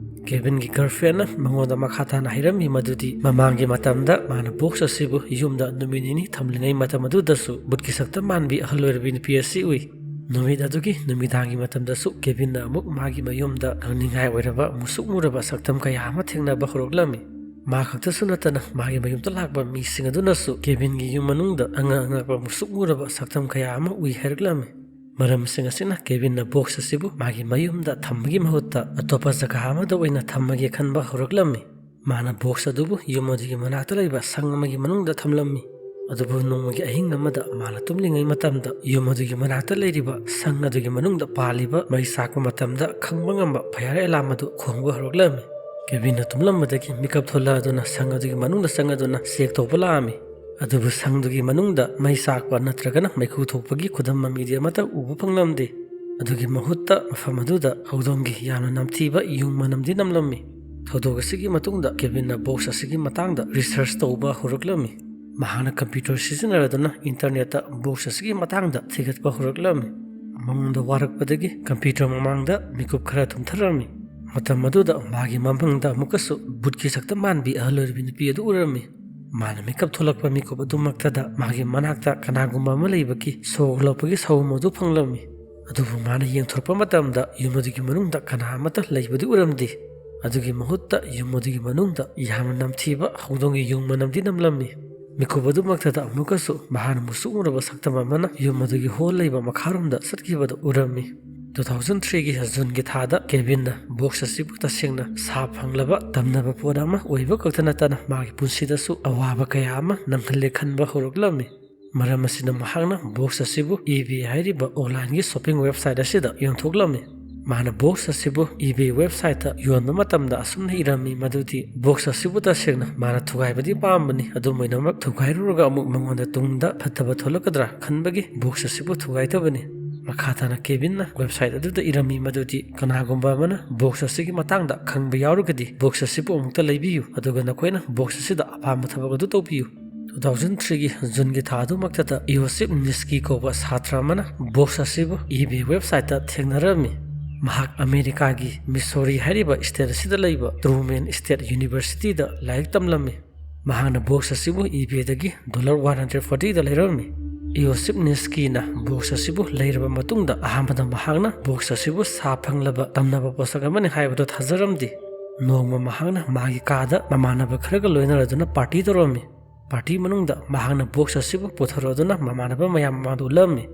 ꯀꯦꯕꯤꯟꯒꯤ ꯒꯔꯜꯐ꯭ꯔꯦꯟꯅ ꯃꯉꯣꯟꯗ ꯃꯈꯥ ꯇꯥꯅ ꯍꯥꯏꯔꯝꯃꯤ ꯃꯗꯨꯗꯤ ꯃꯃꯥꯡꯒꯤ ꯃꯇꯝꯗ ꯃꯥꯅ ꯕꯣꯛꯁ ꯑꯁꯤꯕꯨ ꯌꯨꯝꯗ ꯅꯨꯃꯤꯠ ꯅꯤꯅꯤ ꯊꯝꯂꯤꯉꯩ ꯃꯇꯝ ꯑꯗꯨꯗꯁꯨ ꯕꯨꯠꯀꯤ ꯁꯛꯇꯝ ꯃꯥꯟꯕꯤ ꯑꯍꯜ ꯑꯣꯏꯔꯕꯤ ꯅꯨꯄꯤ ꯑꯁꯤ ꯎꯏ꯫ ꯅꯨꯃꯤꯠ ꯑꯗꯨꯒꯤ ꯅꯨꯃꯤꯗꯥꯡꯒꯤ ꯃꯇꯝꯗꯁꯨ ꯀꯦꯕꯤꯟꯅ ꯑꯃꯨꯛ ꯃꯥꯒꯤ ꯃꯌꯨꯝꯗ ꯉꯛꯅꯤꯡꯉꯥꯏ ꯑꯣꯏꯔꯕ ꯃꯨꯁꯨꯛ ꯃꯨꯔꯕ ꯁꯛꯇꯝ ꯀꯌꯥ ꯑꯃ ꯊꯦꯡꯅꯕ ꯍꯧꯔꯛꯂꯝꯃꯤ꯫ ꯃꯥ ꯈꯛꯇꯁꯨ ꯅꯠꯇꯅ ꯃꯥꯒꯤ ꯃꯌꯨꯝꯗ ꯂꯥꯛꯄ ꯃꯤꯁꯤꯡ ꯑꯗꯨꯅꯁꯨ ꯀꯦꯕꯤꯟꯒꯤ ꯌꯨꯝ ꯃꯅꯨꯡꯗ ꯑꯉꯛ ꯑꯉꯛꯄ ꯃꯨꯁꯨꯛ ꯃꯨꯔꯕ ꯁꯛꯇꯝ ꯀꯌꯥ ꯑꯃ ꯎꯏ ꯍꯥꯏꯔꯛꯂꯝꯃꯤ꯫ ꯃꯔꯝꯁꯤꯡ ꯑꯁꯤꯅ ꯀꯦꯕꯤꯟꯅ ꯕꯣꯛꯁ ꯑꯁꯤꯕꯨ ꯃꯥꯒꯤ ꯃꯌꯨꯝꯗ ꯊꯝꯕꯒꯤ ꯃꯍꯨꯠꯇ ꯑꯇꯣꯞꯄ ꯖꯒꯥ ꯑꯃꯗ ꯑꯣꯏꯅ ꯊꯝꯃꯒꯦ ꯈꯟꯕ ꯍꯧꯔꯛꯂꯝꯃꯤ꯫ ꯃꯥꯅ ꯕꯣꯛꯁ ꯑꯗꯨꯕꯨ ꯌꯨꯝ ꯑꯗꯨꯒꯤ ꯃꯅꯥꯛꯇ ꯂꯩꯕ ꯁꯪ ꯑꯃꯒꯤ ꯃꯅꯨꯡꯗ ꯊꯝꯂꯝꯃꯤ꯫ ꯑꯗꯨꯕꯨ ꯅꯣꯡꯃꯒꯤ ꯑꯍꯤꯡ ꯑꯃꯗ ꯃꯥꯅ ꯇꯨꯝꯂꯤꯉꯩ ꯃꯇꯝꯗ ꯌꯨꯝ ꯑꯗꯨꯒꯤ ꯃꯅꯥꯛꯇ ꯂꯩꯔꯤꯕ ꯁꯪ ꯑꯗꯨꯒꯤ ꯃꯅꯨꯡꯗ ꯄꯥꯜꯂꯤꯕ ꯃꯩ ꯆꯥꯛꯄ ꯃꯇꯝꯗ ꯈꯪꯕ ꯉꯝꯕ fire alarm ꯑꯗꯨ ꯈꯣꯡꯕ ꯍꯧꯔꯛꯂꯝꯃꯤ꯫ ꯀꯦꯕꯤꯟꯅ ꯇꯨꯝꯂꯝꯕꯗꯒꯤ ꯃꯤꯀꯞ ꯊꯣꯛꯂꯛꯑꯗꯨꯅ ꯁꯪ ꯑꯗꯨꯒꯤ ꯃꯅꯨꯡꯗ ꯆꯪꯉꯗꯨꯅ check ꯇꯧꯕ ꯂꯥꯛꯑꯝꯃꯤ꯫ ꯑꯗꯨꯕꯨ ꯁꯪꯗꯨꯒꯤ ꯃꯅꯨꯡꯗ ꯃꯩ ꯆꯥꯛꯄ ꯅꯠꯇ꯭ꯔꯒꯅ ꯃꯩꯈꯨ ꯊꯣꯛꯄꯒꯤ ꯈꯨꯗꯝ ꯃꯃꯤꯗꯤ ꯑꯃꯠꯇ ꯎꯕ ꯐꯪꯂꯝꯗꯦ꯫ ꯑꯗꯨꯒꯤ ꯃꯍꯨꯠꯇ ꯃꯐꯝ ꯑꯗꯨꯗ ꯍꯧꯗꯣꯡꯒꯤ ꯌꯥꯝꯅ ꯅꯝꯊꯤꯕ ꯌꯨꯡ ꯃꯅꯝꯗꯤ ꯅꯝꯂꯝꯃꯤ꯫ ꯊꯧꯗꯣꯛ ꯑꯁꯤꯒꯤ ꯃꯇꯨꯡꯗ ꯀꯦꯕꯤꯟꯅ ꯕꯣꯛꯁ ꯑꯁꯤꯒꯤ ꯃꯇꯥꯡꯗ ꯔꯤꯁꯔꯆ ꯇꯧꯕ ꯍꯧꯔꯛꯂꯝꯃꯤ꯫ ꯃꯍꯥꯛꯅ ꯀꯝꯄ꯭ꯌꯨꯇꯔ ꯁꯤꯖꯤꯟꯅꯔꯗꯨꯅ ꯏꯟꯇꯔꯅꯦꯠꯇ ꯕꯣꯛꯁ ꯑꯁꯤꯒꯤ ꯃꯇꯥꯡꯗ ꯊꯤꯒꯠꯄ ꯍꯧꯔꯛꯂꯝꯃꯤ꯫ ꯃꯉꯣꯟꯗ ꯋꯥꯔꯛꯄꯗꯒꯤ ꯀꯝꯄ꯭ꯌꯨꯇꯔ ꯃꯃꯥꯡꯗ ꯃꯤꯀꯨꯞ ꯈꯔ ꯇꯨꯝꯊꯔꯝꯃꯤ꯫ ꯃꯇꯝ ꯑꯗꯨꯗ ꯃꯥꯒꯤ ꯃꯃꯪꯗ ꯑꯃꯨꯛꯀꯁꯨ ꯕꯨꯠꯀꯤ ꯁꯛꯇꯝ ꯃꯥꯟꯕꯤ ꯑꯍꯜ ꯑꯣꯏꯔꯕꯤ ꯅꯨꯄꯤ ꯑꯗꯨ ꯎꯔꯝꯃꯤ꯫ ꯃꯥꯅ ꯃꯤꯀꯞ ꯊꯣꯛꯂꯛꯄ ꯃꯤꯀꯨꯞ ꯑꯗꯨꯃꯛꯇꯗ ꯃꯥꯒꯤ ꯃꯅꯥꯛꯇ ꯀꯅꯥꯒꯨꯝꯕ ꯑꯃ ꯂꯩꯕꯒꯤ ꯁꯣꯔ ꯍꯣꯜꯂꯛꯄꯒꯤ ꯁꯥꯎꯝ ꯑꯗꯨ ꯐꯪꯂꯝꯃꯤ꯫ ꯑꯗꯨꯕꯨ ꯃꯥꯅ ꯌꯦꯡꯊꯣꯔꯛꯄ ꯃꯇꯝꯗ ꯌꯨꯝ ꯑꯗꯨꯒꯤ ꯃꯅꯨꯡꯗ ꯀꯅꯥ ꯑꯃꯠꯇ ꯂꯩꯕꯗꯤ ꯎꯔꯝꯗꯦ꯫ ꯑꯗꯨꯒꯤ ꯃꯍꯨꯠꯇ ꯌꯨꯝ ꯑꯗꯨꯒꯤ ꯃꯅꯨꯡꯗ ꯌꯥꯝꯅ ꯅꯝꯊꯤꯕ ꯍꯧꯗꯣꯡꯒꯤ ꯌꯨꯡ ꯃꯅꯝꯗꯤ ꯅꯝꯂꯝꯃꯤ꯫ ꯃꯤꯀꯨꯞ ꯑꯗꯨꯃꯛꯇꯗ ꯑꯃꯨꯛꯀꯁꯨ ꯃꯍꯥꯛꯅ ꯃꯨꯁꯨꯛ ꯃꯨꯔꯕ ꯁꯛꯇꯝ ꯑꯃꯅ ꯌꯨꯝ ꯑꯗꯨꯒꯤ ꯍꯣꯜ ꯂꯩꯕ ꯃꯈꯥꯔꯣꯝꯗ ꯆꯠꯈꯤꯕꯗꯨ ꯎꯔꯝꯃꯤ꯫ ꯇꯨ ꯊꯥꯎꯖꯟ ꯊ꯭ꯔꯤꯒꯤ ꯖꯨꯟꯒꯤ ꯊꯥꯗ ꯀꯦꯕꯤꯟꯅ ꯕꯣꯛꯁ ꯑꯁꯤꯕꯨ ꯇꯁꯦꯡꯅ ꯁꯥ ꯐꯪꯂꯕ ꯇꯝꯅꯕ ꯄꯣꯠ ꯑꯃ ꯑꯣꯏꯕ ꯈꯛꯇ ꯅꯠꯇꯅ ꯃꯥꯒꯤ ꯄꯨꯟꯁꯤꯗꯁꯨ ꯑꯋꯥꯕ ꯀꯌꯥ ꯑꯃ ꯅꯪꯍꯜꯂꯦ ꯈꯟꯕ ꯍꯧꯔꯛꯂꯝꯃꯤ꯫ ꯃꯔꯝ ꯑꯁꯤꯅ ꯃꯍꯥꯛꯅ ꯕꯣꯛꯁ ꯑꯁꯤꯕꯨ ꯏꯕꯦ ꯍꯥꯏꯔꯤꯕ ꯑꯣꯟꯂꯥꯏꯟꯒꯤ ꯁꯣꯞꯄꯤꯡ ꯋꯦꯕꯁꯥꯏꯠ ꯑꯁꯤꯗ ꯌꯣꯟꯊꯣꯛꯂꯝꯃꯤ꯫ ꯃꯥꯅ ꯕꯣꯛꯁ ꯑꯁꯤꯕꯨ ꯏꯕꯦ ꯋꯦꯕꯁꯥꯏꯠꯇ ꯌꯣꯟꯕ ꯃꯇꯝꯗ ꯑꯁꯨꯝꯅ ꯏꯔꯝꯃꯤ ꯃꯗꯨꯗꯤ, ꯕꯣꯛꯁ ꯑꯁꯤꯕꯨ ꯇꯁꯦꯡꯅ ꯃꯥꯅ ꯊꯨꯒꯥꯏꯕꯗꯤ ꯄꯥꯝꯕꯅꯤ, ꯑꯗꯨꯝ ꯑꯣꯏꯅꯃꯛ ꯊꯨꯒꯥꯏꯔꯨꯔꯒ ꯑꯃꯨꯛ ꯃꯉꯣꯟꯗ ꯇꯨꯡꯗ ꯐꯠꯇꯕ ꯊꯣꯛꯂꯛꯀꯗ꯭ꯔꯥ ꯈꯟꯕꯒꯤ ꯕꯣꯛꯁ ꯑꯁꯤꯕꯨ ꯊꯨꯒꯥꯏꯗꯕꯅꯤ꯫ ꯃꯈꯥ ꯇꯥꯅ ꯀꯦꯕꯤꯟꯅ ꯋꯦꯕꯁꯥꯏꯠ ꯑꯗꯨꯗ ꯏꯔꯝꯃꯤ ꯃꯗꯨꯗꯤ, ꯀꯅꯥꯒꯨꯝꯕ ꯑꯃꯅ ꯕꯣꯛꯁ ꯑꯁꯤꯒꯤ ꯃꯇꯥꯡꯗ ꯈꯪꯕ ꯌꯥꯎꯔꯒꯗꯤ ꯕꯣꯛꯁ ꯑꯁꯤꯕꯨ ꯑꯃꯨꯛꯇ ꯂꯩꯕꯤꯌꯨ, ꯑꯗꯨꯒ ꯅꯈꯣꯏꯅ ꯕꯣꯛꯁ ꯑꯁꯤꯗ ꯑꯄꯥꯝꯕ ꯊꯕꯛ ꯑꯗꯨ ꯇꯧꯕꯤꯌꯨ꯫ ꯇꯨ ꯊꯥꯎꯖꯟ ꯊ꯭ꯔꯤꯒꯤ ꯖꯨꯟꯒꯤ ꯊꯥ ꯑꯗꯨꯃꯛꯇꯗ ꯏꯌꯣꯁꯤꯞ ꯅꯤꯁꯀꯤ ꯀꯧꯕ ꯁꯥꯇ꯭ꯔ ꯑꯃꯅ ꯕꯣꯛꯁ ꯑꯁꯤꯕꯨ ꯏꯕꯦ ꯋꯦꯕꯁꯥꯏꯠꯇ ꯊꯦꯡꯅꯔꯝꯃꯤ꯫ ꯃꯍꯥꯛ ꯑꯃꯦꯔꯤꯀꯥꯒꯤ ꯃꯤꯁꯣꯔꯤ ꯍꯥꯏꯔꯤꯕ ꯁ꯭ꯇꯦꯠ ꯑꯁꯤꯗ ꯂꯩꯕ ꯇ꯭ꯔꯨꯃꯦꯟ ꯁ꯭ꯇꯦꯠ ꯌꯨꯅꯤꯚꯔꯁꯤꯇꯤꯗ ꯂꯥꯏꯔꯤꯛ ꯇꯝꯂꯝꯃꯤ꯫ ꯃꯍꯥꯛꯅ ꯕꯣꯛꯁ ꯑꯁꯤꯕꯨ ꯏꯕꯦꯗꯒꯤ ꯗꯣꯂꯔ ꯋꯥꯟ ꯍꯟꯗ꯭ꯔꯦꯠ ꯐꯣꯔꯇꯤꯗ ꯂꯩꯔꯝꯃꯤ꯫ ꯏꯌꯣꯁꯤꯞ ꯅꯤꯁꯀꯤꯅ ꯕꯣꯛꯁ ꯑꯁꯤꯕꯨ ꯂꯩꯔꯕ ꯃꯇꯨꯡꯗ ꯑꯍꯥꯟꯕꯗ ꯃꯍꯥꯛꯅ ꯕꯣꯛꯁ ꯑꯁꯤꯕꯨ ꯁꯥ ꯐꯪꯂꯕ ꯇꯝꯅꯕ ꯄꯣꯠꯁꯛ ꯑꯃꯅꯤ ꯍꯥꯏꯕꯗꯨ ꯊꯥꯖꯔꯝꯗꯦ꯫ ꯅꯣꯡꯃ ꯃꯍꯥꯛꯅ ꯃꯥꯒꯤ ꯀꯥꯗ ꯃꯃꯥꯟꯅꯕ ꯈꯔꯒ ꯂꯣꯏꯅꯔꯗꯨꯅ ꯄꯥꯔꯇꯤ ꯇꯧꯔꯝꯃꯤ꯫ ꯄꯥꯔꯇꯤ ꯃꯅꯨꯡꯗ ꯃꯍꯥꯛꯅ ꯕꯣꯛꯁ ꯑꯁꯤꯕꯨ ꯄꯨꯊꯣꯔꯛꯗꯨꯅ ꯃꯃꯥꯟꯅꯕ ꯃꯌꯥꯝ ꯃꯃꯥꯡꯗ ꯎꯠꯂꯝꯃꯤ꯫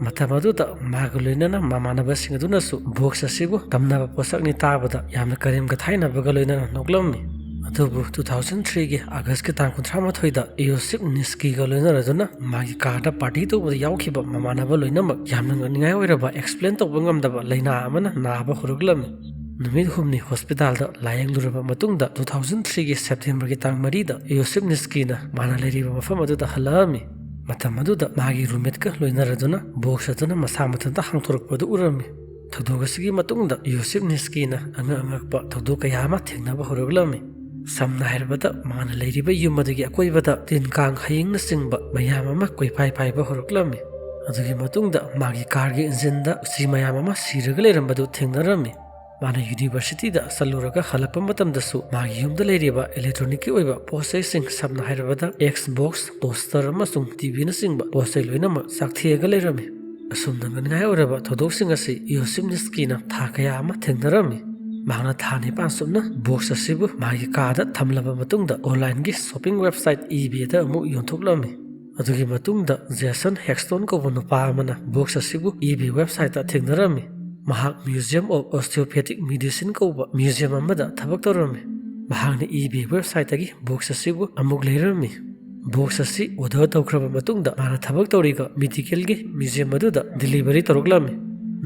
ꯃꯇꯝ ꯑꯗꯨꯗ ꯃꯍꯥꯛꯀ ꯂꯣꯏꯅꯅ ꯃꯃꯥꯟꯅꯕꯁꯤꯡ ꯑꯗꯨꯅꯁꯨ ꯕꯣꯛꯁ ꯑꯁꯤꯕꯨ ꯇꯝꯅꯕ ꯄꯣꯠꯁꯛꯅꯤ ꯇꯥꯕꯗ ꯌꯥꯝꯅ ꯀꯔꯦꯝ ꯀꯊꯥꯏꯅꯕꯒ ꯂꯣꯏꯅꯅ ꯅꯣꯛꯂꯝꯃꯤ꯫ ꯑꯗꯨꯕꯨ ꯇꯨ ꯊꯥꯎꯖꯟ ꯊ꯭ꯔꯤꯒꯤ ꯑꯥꯒꯁꯀꯤ ꯇꯥꯡ ꯀꯨꯟꯊ꯭ꯔꯥ ꯃꯥꯊꯣꯏꯗ ꯏꯌꯣꯁꯤꯞ ꯅꯤꯁꯀꯤꯒ ꯂꯣꯏꯅꯔꯗꯨꯅ ꯃꯥꯒꯤ ꯀꯥꯔꯗ ꯄꯥꯔꯇꯤ ꯇꯧꯕꯗ ꯌꯥꯎꯈꯤꯕ ꯃꯃꯥꯟꯅꯕ ꯂꯣꯏꯅꯃꯛ ꯌꯥꯝꯅ ꯉꯛꯅꯤꯡꯉꯥꯏ ꯑꯣꯏꯔꯕ ꯑꯦꯛꯁꯄ꯭ꯂꯦꯟ ꯇꯧꯕ ꯉꯝꯗꯕ ꯂꯥꯏꯅꯥ ꯑꯃꯅ ꯅꯥꯕ ꯍꯧꯔꯛꯂꯝꯃꯤ꯫ ꯅꯨꯃꯤꯠ ꯍꯨꯝꯅꯤ ꯍꯣꯁꯄꯤꯇꯥꯜꯗ ꯂꯥꯌꯦꯡꯂꯨꯔꯕ ꯃꯇꯨꯡꯗ ꯇꯨ ꯊꯥꯎꯖꯟ ꯊ꯭ꯔꯤꯒꯤ ꯁꯦꯞꯇꯦꯝꯕꯔꯒꯤ ꯇꯥꯡ ꯃꯔꯤꯗ ꯌꯣꯁꯤꯞ ꯅꯤꯁꯀꯤꯅ ꯃꯥꯅ ꯂꯩꯔꯤꯕ ꯃꯐꯝ ꯑꯗꯨꯗ ꯍꯜꯂꯛꯑꯝꯃꯤ꯫ ꯃꯇꯝ ꯑꯗꯨꯗ ꯃꯥꯒꯤ ꯔꯨꯝꯃꯦꯠꯀ ꯂꯣꯏꯅꯔꯗꯨꯅ ꯕꯣꯛꯁ ꯑꯗꯨꯅ ꯃꯁꯥ ꯃꯊꯟꯇ ꯍꯥꯡꯗꯣꯔꯛꯄꯗꯨ ꯎꯔꯝꯃꯤ꯫ ꯊꯧꯗꯣꯛ ꯑꯁꯤꯒꯤ ꯃꯇꯨꯡꯗ ꯌꯣꯁꯤꯞ ꯅꯤꯁꯀꯤꯅ ꯑꯉꯛ ꯑꯉꯛꯄ ꯊꯧꯗꯣꯛ ꯀꯌꯥ ꯑꯃ ꯊꯦꯡꯅꯕ ꯍꯧꯔꯛꯂꯝꯃꯤ꯫ ꯁꯝꯅ ꯍꯥꯏꯔꯕꯗ, ꯃꯥꯅ ꯂꯩꯔꯤꯕ ꯌꯨꯝ ꯑꯗꯨꯒꯤ ꯑꯀꯣꯏꯕꯗ ꯇꯤꯟ ꯀꯥꯡ ꯍꯌꯤꯡꯅꯆꯤꯡꯕ ꯃꯌꯥꯝ ꯑꯃ ꯀꯣꯏꯄꯥꯏ ꯄꯥꯏꯕ ꯍꯧꯔꯛꯂꯝꯃꯤ꯫ ꯑꯗꯨꯒꯤ ꯃꯇꯨꯡꯗ ꯃꯥꯒꯤ ꯀꯥꯔꯒꯤ ꯏꯟꯖꯤꯟꯗ ꯎꯆꯤ ꯃꯌꯥꯝ ꯑꯃ ꯁꯤꯔꯒ ꯂꯩꯔꯝꯕꯗꯨ ꯊꯦꯡꯅꯔꯝꯃꯤ꯫ ꯃꯥꯅ ꯌꯨꯅꯤꯚꯔꯁꯤꯇꯤꯗ ꯆꯠꯂꯨꯔꯒ ꯍꯜꯂꯛꯄ ꯃꯇꯝꯗꯁꯨ ꯃꯥꯒꯤ ꯌꯨꯝꯗ ꯂꯩꯔꯤꯕ ꯏꯂꯦꯛꯇ꯭ꯔꯣꯅꯤꯛꯀꯤ ꯑꯣꯏꯕ ꯄꯣꯠ ꯆꯩꯁꯤꯡ, ꯁꯝꯅ ꯍꯥꯏꯔꯕꯗ Xbox, toaster ꯑꯃꯁꯨꯡ ꯇꯤ ꯚꯤꯅꯆꯤꯡꯕ ꯄꯣꯠ ꯆꯩ ꯂꯣꯏꯅꯃꯛ ꯆꯥꯛꯊꯦꯛꯑꯒ ꯂꯩꯔꯝꯃꯤ꯫ ꯑꯁꯨꯝꯅ ꯉꯛꯅꯤꯡꯉꯥꯏ ꯑꯣꯏꯔꯕ ꯊꯧꯗꯣꯛꯁꯤꯡ ꯑꯁꯤ ꯌꯣꯁꯤꯞ ꯅꯤꯁꯀꯤꯅ ꯊꯥ ꯀꯌꯥ ꯑꯃ ꯊꯦꯡꯅꯔꯝꯃꯤ꯫ ꯃꯍꯥꯛꯅ ꯊꯥ ꯅꯤꯄꯥꯟ ꯆꯨꯞꯅ ꯕꯣꯛꯁ ꯑꯁꯤꯕꯨ ꯃꯥꯒꯤ ꯀꯥꯗ ꯊꯝꯂꯕ ꯃꯇꯨꯡꯗ, ꯑꯣꯟꯂꯥꯏꯟꯒꯤ ꯁꯣꯄꯤꯡ ꯋꯦꯕꯁꯥꯏꯠ eBayꯗ ꯑꯃꯨꯛ ꯌꯣꯟꯊꯣꯛꯂꯝꯃꯤ꯫ ꯑꯗꯨꯒꯤ ꯃꯇꯨꯡꯗ ꯖꯦꯁꯟ ꯍꯦꯛꯁꯇꯣꯟ ꯀꯧꯕ ꯅꯨꯄꯥ ꯑꯃꯅ ꯕꯣꯛꯁ ꯑꯁꯤꯕꯨ eBay ꯋꯦꯕꯁꯥꯏꯠꯇ ꯊꯦꯡꯅꯔꯝꯃꯤ꯫ ꯃꯍꯥꯛ Museum of Osteopathic Medicine ꯀꯧꯕ ꯃ꯭ꯌꯨꯖꯤꯌꯝ ꯑꯃꯗ ꯊꯕꯛ ꯇꯧꯔꯝꯃꯤ꯫ ꯃꯍꯥꯛꯅ eBay ꯋꯦꯕꯁꯥꯏꯠꯇꯒꯤ ꯕꯣꯛꯁ ꯑꯁꯤꯕꯨ ꯑꯃꯨꯛ ꯂꯩꯔꯝꯃꯤ꯫ ꯕꯣꯛꯁ ꯑꯁꯤ ꯑꯣꯔꯗꯔ ꯇꯧꯈ꯭ꯔꯕ ꯃꯇꯨꯡꯗ, ꯃꯥꯅ ꯊꯕꯛ ꯇꯧꯔꯤꯕ ꯃꯦꯗꯤꯀꯦꯜꯒꯤ ꯃ꯭ꯌꯨꯖꯤꯌꯝ ꯑꯗꯨꯗ ꯗꯤꯂꯤꯚꯔꯤ ꯇꯧꯔꯛꯂꯝꯃꯤ꯫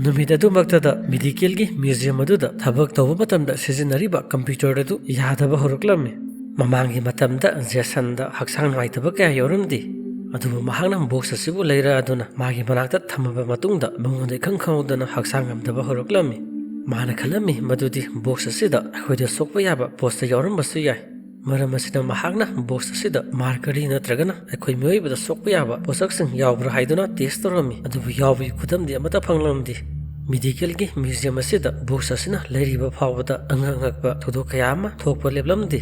ꯅꯨꯃꯤꯠ ꯑꯗꯨꯃꯛꯇꯗ ꯃꯦꯗꯤꯀꯦꯜꯒꯤ ꯃ꯭ꯌꯨꯖꯤꯌꯝ ꯑꯗꯨꯗ ꯊꯕꯛ ꯇꯧꯕ ꯃꯇꯝꯗ ꯁꯤꯖꯤꯟꯅꯔꯤꯕ ꯀꯝꯄ꯭ꯌꯨꯇꯔ ꯑꯗꯨ ꯌꯥꯗꯕ ꯍꯧꯔꯛꯂꯝꯃꯤ꯫ ꯃꯃꯥꯡꯒꯤ ꯃꯇꯝꯗ ꯖꯦꯁꯟꯗ ꯍꯛꯆꯥꯡ ꯅꯨꯡꯉꯥꯏꯇꯕ ꯀꯌꯥ ꯌꯥꯎꯔꯝꯗꯦ, ꯑꯗꯨꯕꯨ ꯃꯍꯥꯛꯅ ꯕꯣꯛꯁ ꯑꯁꯤꯕꯨ ꯂꯩꯔꯛꯑꯗꯨꯅ ꯃꯥꯒꯤ ꯃꯅꯥꯛꯇ ꯊꯝꯃꯕ ꯃꯇꯨꯡꯗ, ꯃꯉꯣꯟꯗ ꯏꯈꯪ ꯈꯪꯍꯧꯗꯅ ꯍꯛꯆꯥꯡ ꯉꯝꯗꯕ ꯍꯧꯔꯛꯂꯝꯃꯤ꯫ ꯃꯥꯅ ꯈꯜꯂꯝꯃꯤ ꯃꯗꯨꯗꯤ ꯕꯣꯛꯁ ꯑꯁꯤꯗ ꯑꯩꯈꯣꯏꯗ ꯁꯣꯛꯄ ꯌꯥꯕ ꯄꯣꯠꯁꯛ ꯌꯥꯎꯔꯝꯕꯁꯨ ꯌꯥꯏ꯫ ꯃꯔꯝ ꯑꯁꯤꯅ, ꯃꯍꯥꯛꯅ ꯕꯣꯛꯁ ꯑꯁꯤꯗ ꯃꯥꯔꯀꯔꯤ ꯅꯠꯇ꯭ꯔꯒꯅ ꯑꯩꯈꯣꯏ ꯃꯤꯑꯣꯏꯕꯗ ꯁꯣꯛꯄ ꯌꯥꯕ ꯄꯣꯠꯁꯛꯁꯤꯡ ꯌꯥꯎꯕ꯭ꯔꯥ ꯍꯥꯏꯗꯨꯅ ꯇꯦꯁ ꯇꯧꯔꯝꯃꯤ, ꯑꯗꯨꯕꯨ ꯌꯥꯎꯕꯒꯤ ꯈꯨꯗꯝꯗꯤ ꯑꯃꯠꯇ ꯐꯪꯂꯝꯗꯦ꯫ ꯃꯦꯗꯤꯀꯦꯜꯒꯤ ꯃ꯭ꯌꯨꯖꯤꯌꯝ ꯑꯁꯤꯗ ꯕꯣꯛꯁ ꯑꯁꯤꯅ ꯂꯩꯔꯤꯕ ꯐꯥꯎꯕꯗ ꯑꯉꯛ ꯑꯉꯛꯄ ꯊꯧꯗꯣꯛ ꯀꯌꯥ ꯑꯃ ꯊꯣꯛꯄ ꯂꯦꯞꯂꯝꯗꯦ꯫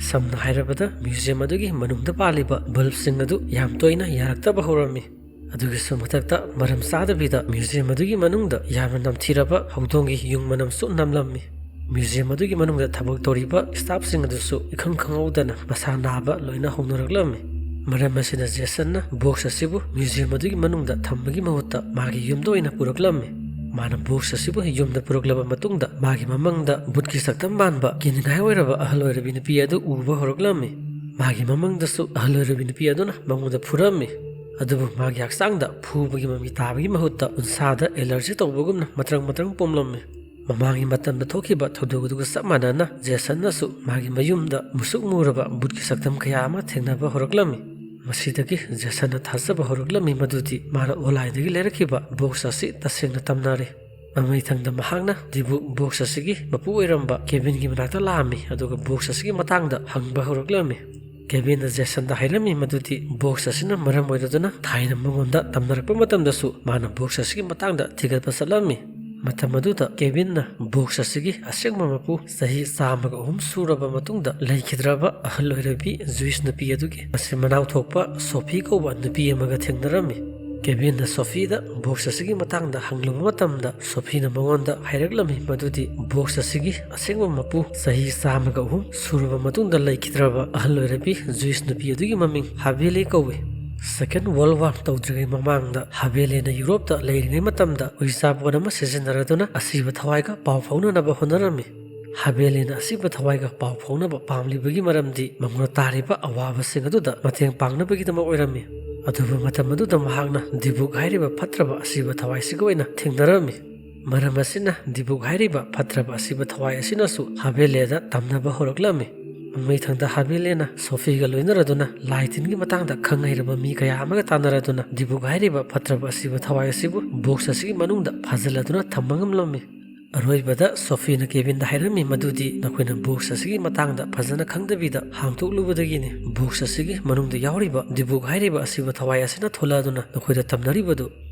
ꯁꯝꯅ ꯍꯥꯏꯔꯕꯗ, ꯃ꯭ꯌꯨꯖꯤꯌꯝ ꯑꯗꯨꯒꯤ ꯃꯅꯨꯡꯗ ꯄꯥꯜꯂꯤꯕ ꯕꯜꯕꯁꯤꯡ ꯑꯗꯨ ꯌꯥꯝ ꯇꯣꯏꯅ ꯌꯥꯔꯛꯇꯕ ꯍꯧꯔꯝꯃꯤ꯫ ꯑꯗꯨꯒꯤꯁꯨ ꯃꯊꯛꯇ, ꯃꯔꯝ ꯆꯥꯗꯕꯤꯗ ꯃ꯭ꯌꯨꯖꯤꯌꯝ ꯑꯗꯨꯒꯤ ꯃꯅꯨꯡꯗ ꯌꯥꯝꯅ ꯅꯝꯊꯤꯔꯕ ꯍꯧꯗꯣꯡꯒꯤ ꯌꯨꯡ ꯃꯅꯝꯁꯨ ꯅꯝꯂꯝꯃꯤ꯫ ꯃ꯭ꯌꯨꯖꯤꯌꯝ ꯑꯗꯨꯒꯤ ꯃꯅꯨꯡꯗ ꯊꯕꯛ ꯇꯧꯔꯤꯕ ꯁ꯭ꯇꯥꯐꯁꯤꯡ ꯑꯗꯨꯁꯨ ꯏꯈꯪ ꯈꯪꯍꯧꯗꯅ ꯃꯁꯥ ꯅꯥꯕ ꯂꯣꯏꯅ ꯍꯧꯅꯔꯛꯂꯝꯃꯤ꯫ ꯃꯔꯝ ꯑꯁꯤꯅ, ꯖꯦꯁꯟꯅ ꯕꯣꯛꯁ ꯑꯁꯤꯕꯨ ꯃ꯭ꯌꯨꯖꯤꯌꯝ ꯑꯗꯨꯒꯤ ꯃꯅꯨꯡꯗ ꯊꯝꯕꯒꯤ ꯃꯍꯨꯠꯇ ꯃꯥꯒꯤ ꯌꯨꯝꯗ ꯑꯣꯏꯅ ꯄꯨꯔꯛꯂꯝꯃꯤ꯫ ꯃꯥꯅ ꯕꯣꯛꯁ ꯑꯁꯤꯕꯨ ꯌꯨꯝꯗ ꯄꯨꯔꯛꯂꯕ ꯃꯇꯨꯡꯗ, ꯃꯥꯒꯤ ꯃꯃꯪꯗ ꯚꯨꯠꯀꯤ ꯁꯛꯇꯝ ꯃꯥꯟꯕ ꯀꯤꯅꯤꯡꯉꯥꯏ ꯑꯣꯏꯔꯕ ꯑꯍꯜ ꯑꯣꯏꯔꯕꯤ ꯅꯨꯄꯤ ꯑꯗꯨ ꯎꯕ ꯍꯧꯔꯛꯂꯝꯃꯤ꯫ ꯃꯥꯒꯤ ꯃꯃꯪꯗꯁꯨ ꯑꯍꯜ ꯑꯣꯏꯔꯕꯤ ꯅꯨꯄꯤ ꯑꯗꯨꯅ ꯃꯉꯣꯟꯗ ꯐꯨꯔꯝꯃꯤ꯫ ꯑꯗꯨꯕꯨ ꯃꯥꯒꯤ ꯍꯛꯆꯥꯡꯗ ꯐꯨꯕꯒꯤ ꯃꯃꯤ ꯇꯥꯕꯒꯤ ꯃꯍꯨꯠꯇ ꯎꯟꯁꯥꯗ ꯑꯦꯂꯔꯖꯤ ꯇꯧꯕꯒꯨꯝꯅ ꯃꯇ꯭ꯔꯪ ꯃꯇ꯭ꯔꯪ ꯄꯣꯝꯂꯝꯃꯤ꯫ ꯃꯃꯥꯡꯒꯤ ꯃꯇꯝꯗ ꯊꯣꯛꯈꯤꯕ ꯊꯧꯗꯣꯛ ꯑꯗꯨꯒ ꯆꯞ ꯃꯥꯟꯅꯅ, ꯖꯦꯁꯟꯅꯁꯨ ꯃꯥꯒꯤ ꯃꯌꯨꯝꯗ ꯃꯨꯁꯨꯛ ꯃꯨꯔꯕ ꯚꯨꯠꯀꯤ ꯁꯛꯇꯝ ꯀꯌꯥ ꯑꯃ ꯊꯦꯡꯅꯕ ꯍꯧꯔꯛꯂꯝꯃꯤ꯫ ꯃꯁꯤꯗꯒꯤ ꯖꯦꯁꯟꯅ ꯊꯥꯖꯕ ꯍꯧꯔꯛꯂꯝꯃꯤ ꯃꯗꯨꯗꯤ ꯃꯥꯅ ꯑꯣꯟꯂꯥꯏꯟꯗꯒꯤ ꯂꯩꯔꯛꯈꯤꯕ ꯕꯣꯛꯁ ꯑꯁꯤ ꯇꯁꯦꯡꯅ ꯇꯝꯅꯔꯦ꯫ ꯃꯃꯩꯊꯪꯗ ꯃꯍꯥꯛꯅ ꯗꯤꯕꯨꯛ ꯕꯣꯛꯁ ꯑꯁꯤꯒꯤ ꯃꯄꯨ ꯑꯣꯏꯔꯝꯕ ꯀꯦꯕꯤꯟꯒꯤ ꯃꯅꯥꯛꯇ ꯂꯥꯛꯑꯝꯃꯤ, ꯑꯗꯨꯒ ꯕꯣꯛꯁ ꯑꯁꯤꯒꯤ ꯃꯇꯥꯡꯗ ꯍꯪꯕ ꯍꯧꯔꯛꯂꯝꯃꯤ꯫ ꯀꯦꯕꯤꯟꯅ ꯖꯦꯁꯟꯗ ꯍꯥꯏꯔꯝꯃꯤ ꯃꯗꯨꯗꯤ ꯕꯣꯛꯁ ꯑꯁꯤꯅ ꯃꯔꯝ ꯑꯣꯏꯔꯗꯨꯅ ꯊꯥꯏꯅ ꯃꯉꯣꯟꯗ ꯇꯝꯅꯔꯛꯄ ꯃꯇꯝꯗꯁꯨ ꯃꯥꯅ ꯕꯣꯛꯁ ꯑꯁꯤꯒꯤ ꯃꯇꯥꯡꯗ ꯊꯤꯒꯠꯄ ꯆꯠꯂꯝꯃꯤ꯫ ꯃꯇꯝ ꯑꯗꯨꯗ ꯀꯦꯕꯤꯟꯅ ꯕꯣꯛꯁ ꯑꯁꯤꯒꯤ ꯑꯁꯦꯡꯕ ꯃꯄꯨ ꯆꯍꯤ ꯆꯥꯝꯃꯒ ꯑꯍꯨꯝ ꯁꯨꯔꯕ ꯃꯇꯨꯡꯗ ꯂꯩꯈꯤꯗ꯭ꯔꯕ ꯑꯍꯜ ꯑꯣꯏꯔꯕꯤ ꯖ꯭ꯌꯨꯏꯁ ꯅꯨꯄꯤ ꯑꯗꯨꯒꯤ ꯃꯆꯤꯟ ꯃꯅꯥꯎ ꯊꯣꯛꯄ ꯁꯣꯐꯤ ꯀꯧꯕ ꯅꯨꯄꯤ ꯑꯃꯒ ꯊꯦꯡꯅꯔꯝꯃꯤ꯫ ꯀꯦꯕꯤꯟꯅ ꯁꯣꯐꯤꯗ ꯕꯣꯛꯁ ꯑꯁꯤꯒꯤ ꯃꯇꯥꯡꯗ ꯍꯪꯂꯨꯕ ꯃꯇꯝꯗ ꯁꯣꯐꯤꯅ ꯃꯉꯣꯟꯗ ꯍꯥꯏꯔꯛꯂꯝꯃꯤ ꯃꯗꯨꯗꯤ ꯕꯣꯛꯁ ꯑꯁꯤꯒꯤ ꯑꯁꯦꯡꯕ ꯃꯄꯨ ꯆꯍꯤ ꯆꯥꯝꯃꯒ ꯑꯍꯨꯝ ꯁꯨꯔꯕ ꯃꯇꯨꯡꯗ ꯂꯩꯈꯤꯗ꯭ꯔꯕ ꯑꯍꯜ ꯑꯣꯏꯔꯕꯤ ꯖ꯭ꯌꯨꯏꯁ ꯅꯨꯄꯤ ꯑꯗꯨꯒꯤ ꯃꯃꯤꯡ ꯍꯥꯕꯦꯂꯦ ꯀꯧꯏ꯫ ꯁꯦꯀꯦꯟ ꯋꯥꯔꯜ ꯋꯥꯔ ꯇꯧꯗ꯭ꯔꯤꯉꯩ ꯃꯃꯥꯡꯗ ꯍꯥꯕꯦꯂꯦꯅ ꯌꯨꯔꯣꯞꯇ ꯂꯩꯔꯤꯉꯩ ꯃꯇꯝꯗ ꯎꯏꯖꯥ ꯕꯣꯔꯗ ꯑꯃ ꯁꯤꯖꯤꯟꯅꯔꯗꯨꯅ ꯑꯁꯤꯕ ꯊꯋꯥꯏꯒ ꯄꯥꯎ ꯐꯥꯎꯅꯅꯕ ꯍꯣꯠꯅꯔꯝꯃꯤ꯫ ꯍꯥꯕꯦꯂꯦꯅ ꯑꯁꯤꯕ ꯊꯋꯥꯏꯒ ꯄꯥꯎ ꯐꯥꯎꯅꯕ ꯄꯥꯝꯂꯤꯕꯒꯤ ꯃꯔꯝꯗꯤ ꯃꯉꯣꯟꯗ ꯇꯥꯔꯤꯕ ꯑꯋꯥꯕꯁꯤꯡ ꯑꯗꯨꯗ ꯃꯇꯦꯡ ꯄꯥꯡꯅꯕꯒꯤꯗꯃꯛ ꯑꯣꯏꯔꯝꯃꯤ꯫ ꯑꯗꯨꯕꯨ ꯃꯇꯝ ꯑꯗꯨꯗ ꯃꯍꯥꯛꯅ ꯗꯤꯕꯨꯛ ꯍꯥꯏꯔꯤꯕ ꯐꯠꯇ꯭ꯔꯕ ꯑꯁꯤꯕ ꯊꯋꯥꯏꯁꯤꯒ ꯑꯣꯏꯅ ꯊꯦꯡꯅꯔꯝꯃꯤ꯫ ꯃꯔꯝ ꯑꯁꯤꯅ ꯗꯤꯕꯨꯛ ꯍꯥꯏꯔꯤꯕ ꯐꯠꯇ꯭ꯔꯕ ꯑꯁꯤꯕ ꯊꯋꯥꯏ ꯑꯁꯤꯅꯁꯨ ꯍꯥꯕꯦꯂꯦꯗ ꯇꯝꯅꯕ ꯍꯧꯔꯛꯂꯝꯃꯤ꯫ ꯃꯃꯩꯊꯪꯗ ꯍꯥꯕꯦꯂꯦꯅ ꯁꯣꯐꯤꯒ ꯂꯣꯏꯅꯔꯗꯨꯅ ꯂꯥꯏ ꯇꯤꯟꯒꯤ ꯃꯇꯥꯡꯗ ꯈꯪ ꯍꯩꯔꯕ ꯃꯤ ꯀꯌꯥ ꯑꯃꯒ ꯇꯥꯟꯅꯔꯗꯨꯅ ꯗꯤꯕꯨꯛ ꯍꯥꯏꯔꯤꯕ ꯐꯠꯇ꯭ꯔꯕ ꯑꯁꯤꯕ ꯊꯋꯥꯏ ꯑꯁꯤꯕꯨ ꯕꯣꯛꯁ ꯑꯁꯤꯒꯤ ꯃꯅꯨꯡꯗ ꯐꯥꯖꯤꯜꯂꯗꯨꯅ ꯊꯝꯕ ꯉꯝꯂꯝꯃꯤ꯫ ꯑꯔꯣꯏꯕꯗ ꯁꯣꯐꯤꯅ ꯀꯦꯕꯤꯟꯗ ꯍꯥꯏꯔꯝꯃꯤ ꯃꯗꯨꯗꯤ ꯅꯈꯣꯏꯅ ꯕꯣꯛꯁ ꯑꯁꯤꯒꯤ ꯃꯇꯥꯡꯗ ꯐꯖꯅ ꯈꯪꯗꯕꯤꯗ ꯍꯥꯡꯗꯣꯛꯂꯨꯕꯗꯒꯤꯅꯤ꯫ ꯕꯣꯛꯁ ꯑꯁꯤꯒꯤ ꯃꯅꯨꯡꯗ ꯌꯥꯎꯔꯤꯕ ꯗꯤꯕꯨꯛ ꯍꯥꯏꯔꯤꯕ ꯑꯁꯤꯕ ꯊꯋꯥꯏ ꯑꯁꯤꯅ ꯊꯣꯛꯂꯛꯑꯗꯨꯅ ꯅꯈꯣꯏꯗ ꯇꯝꯅꯔꯤꯕꯗꯨ꯫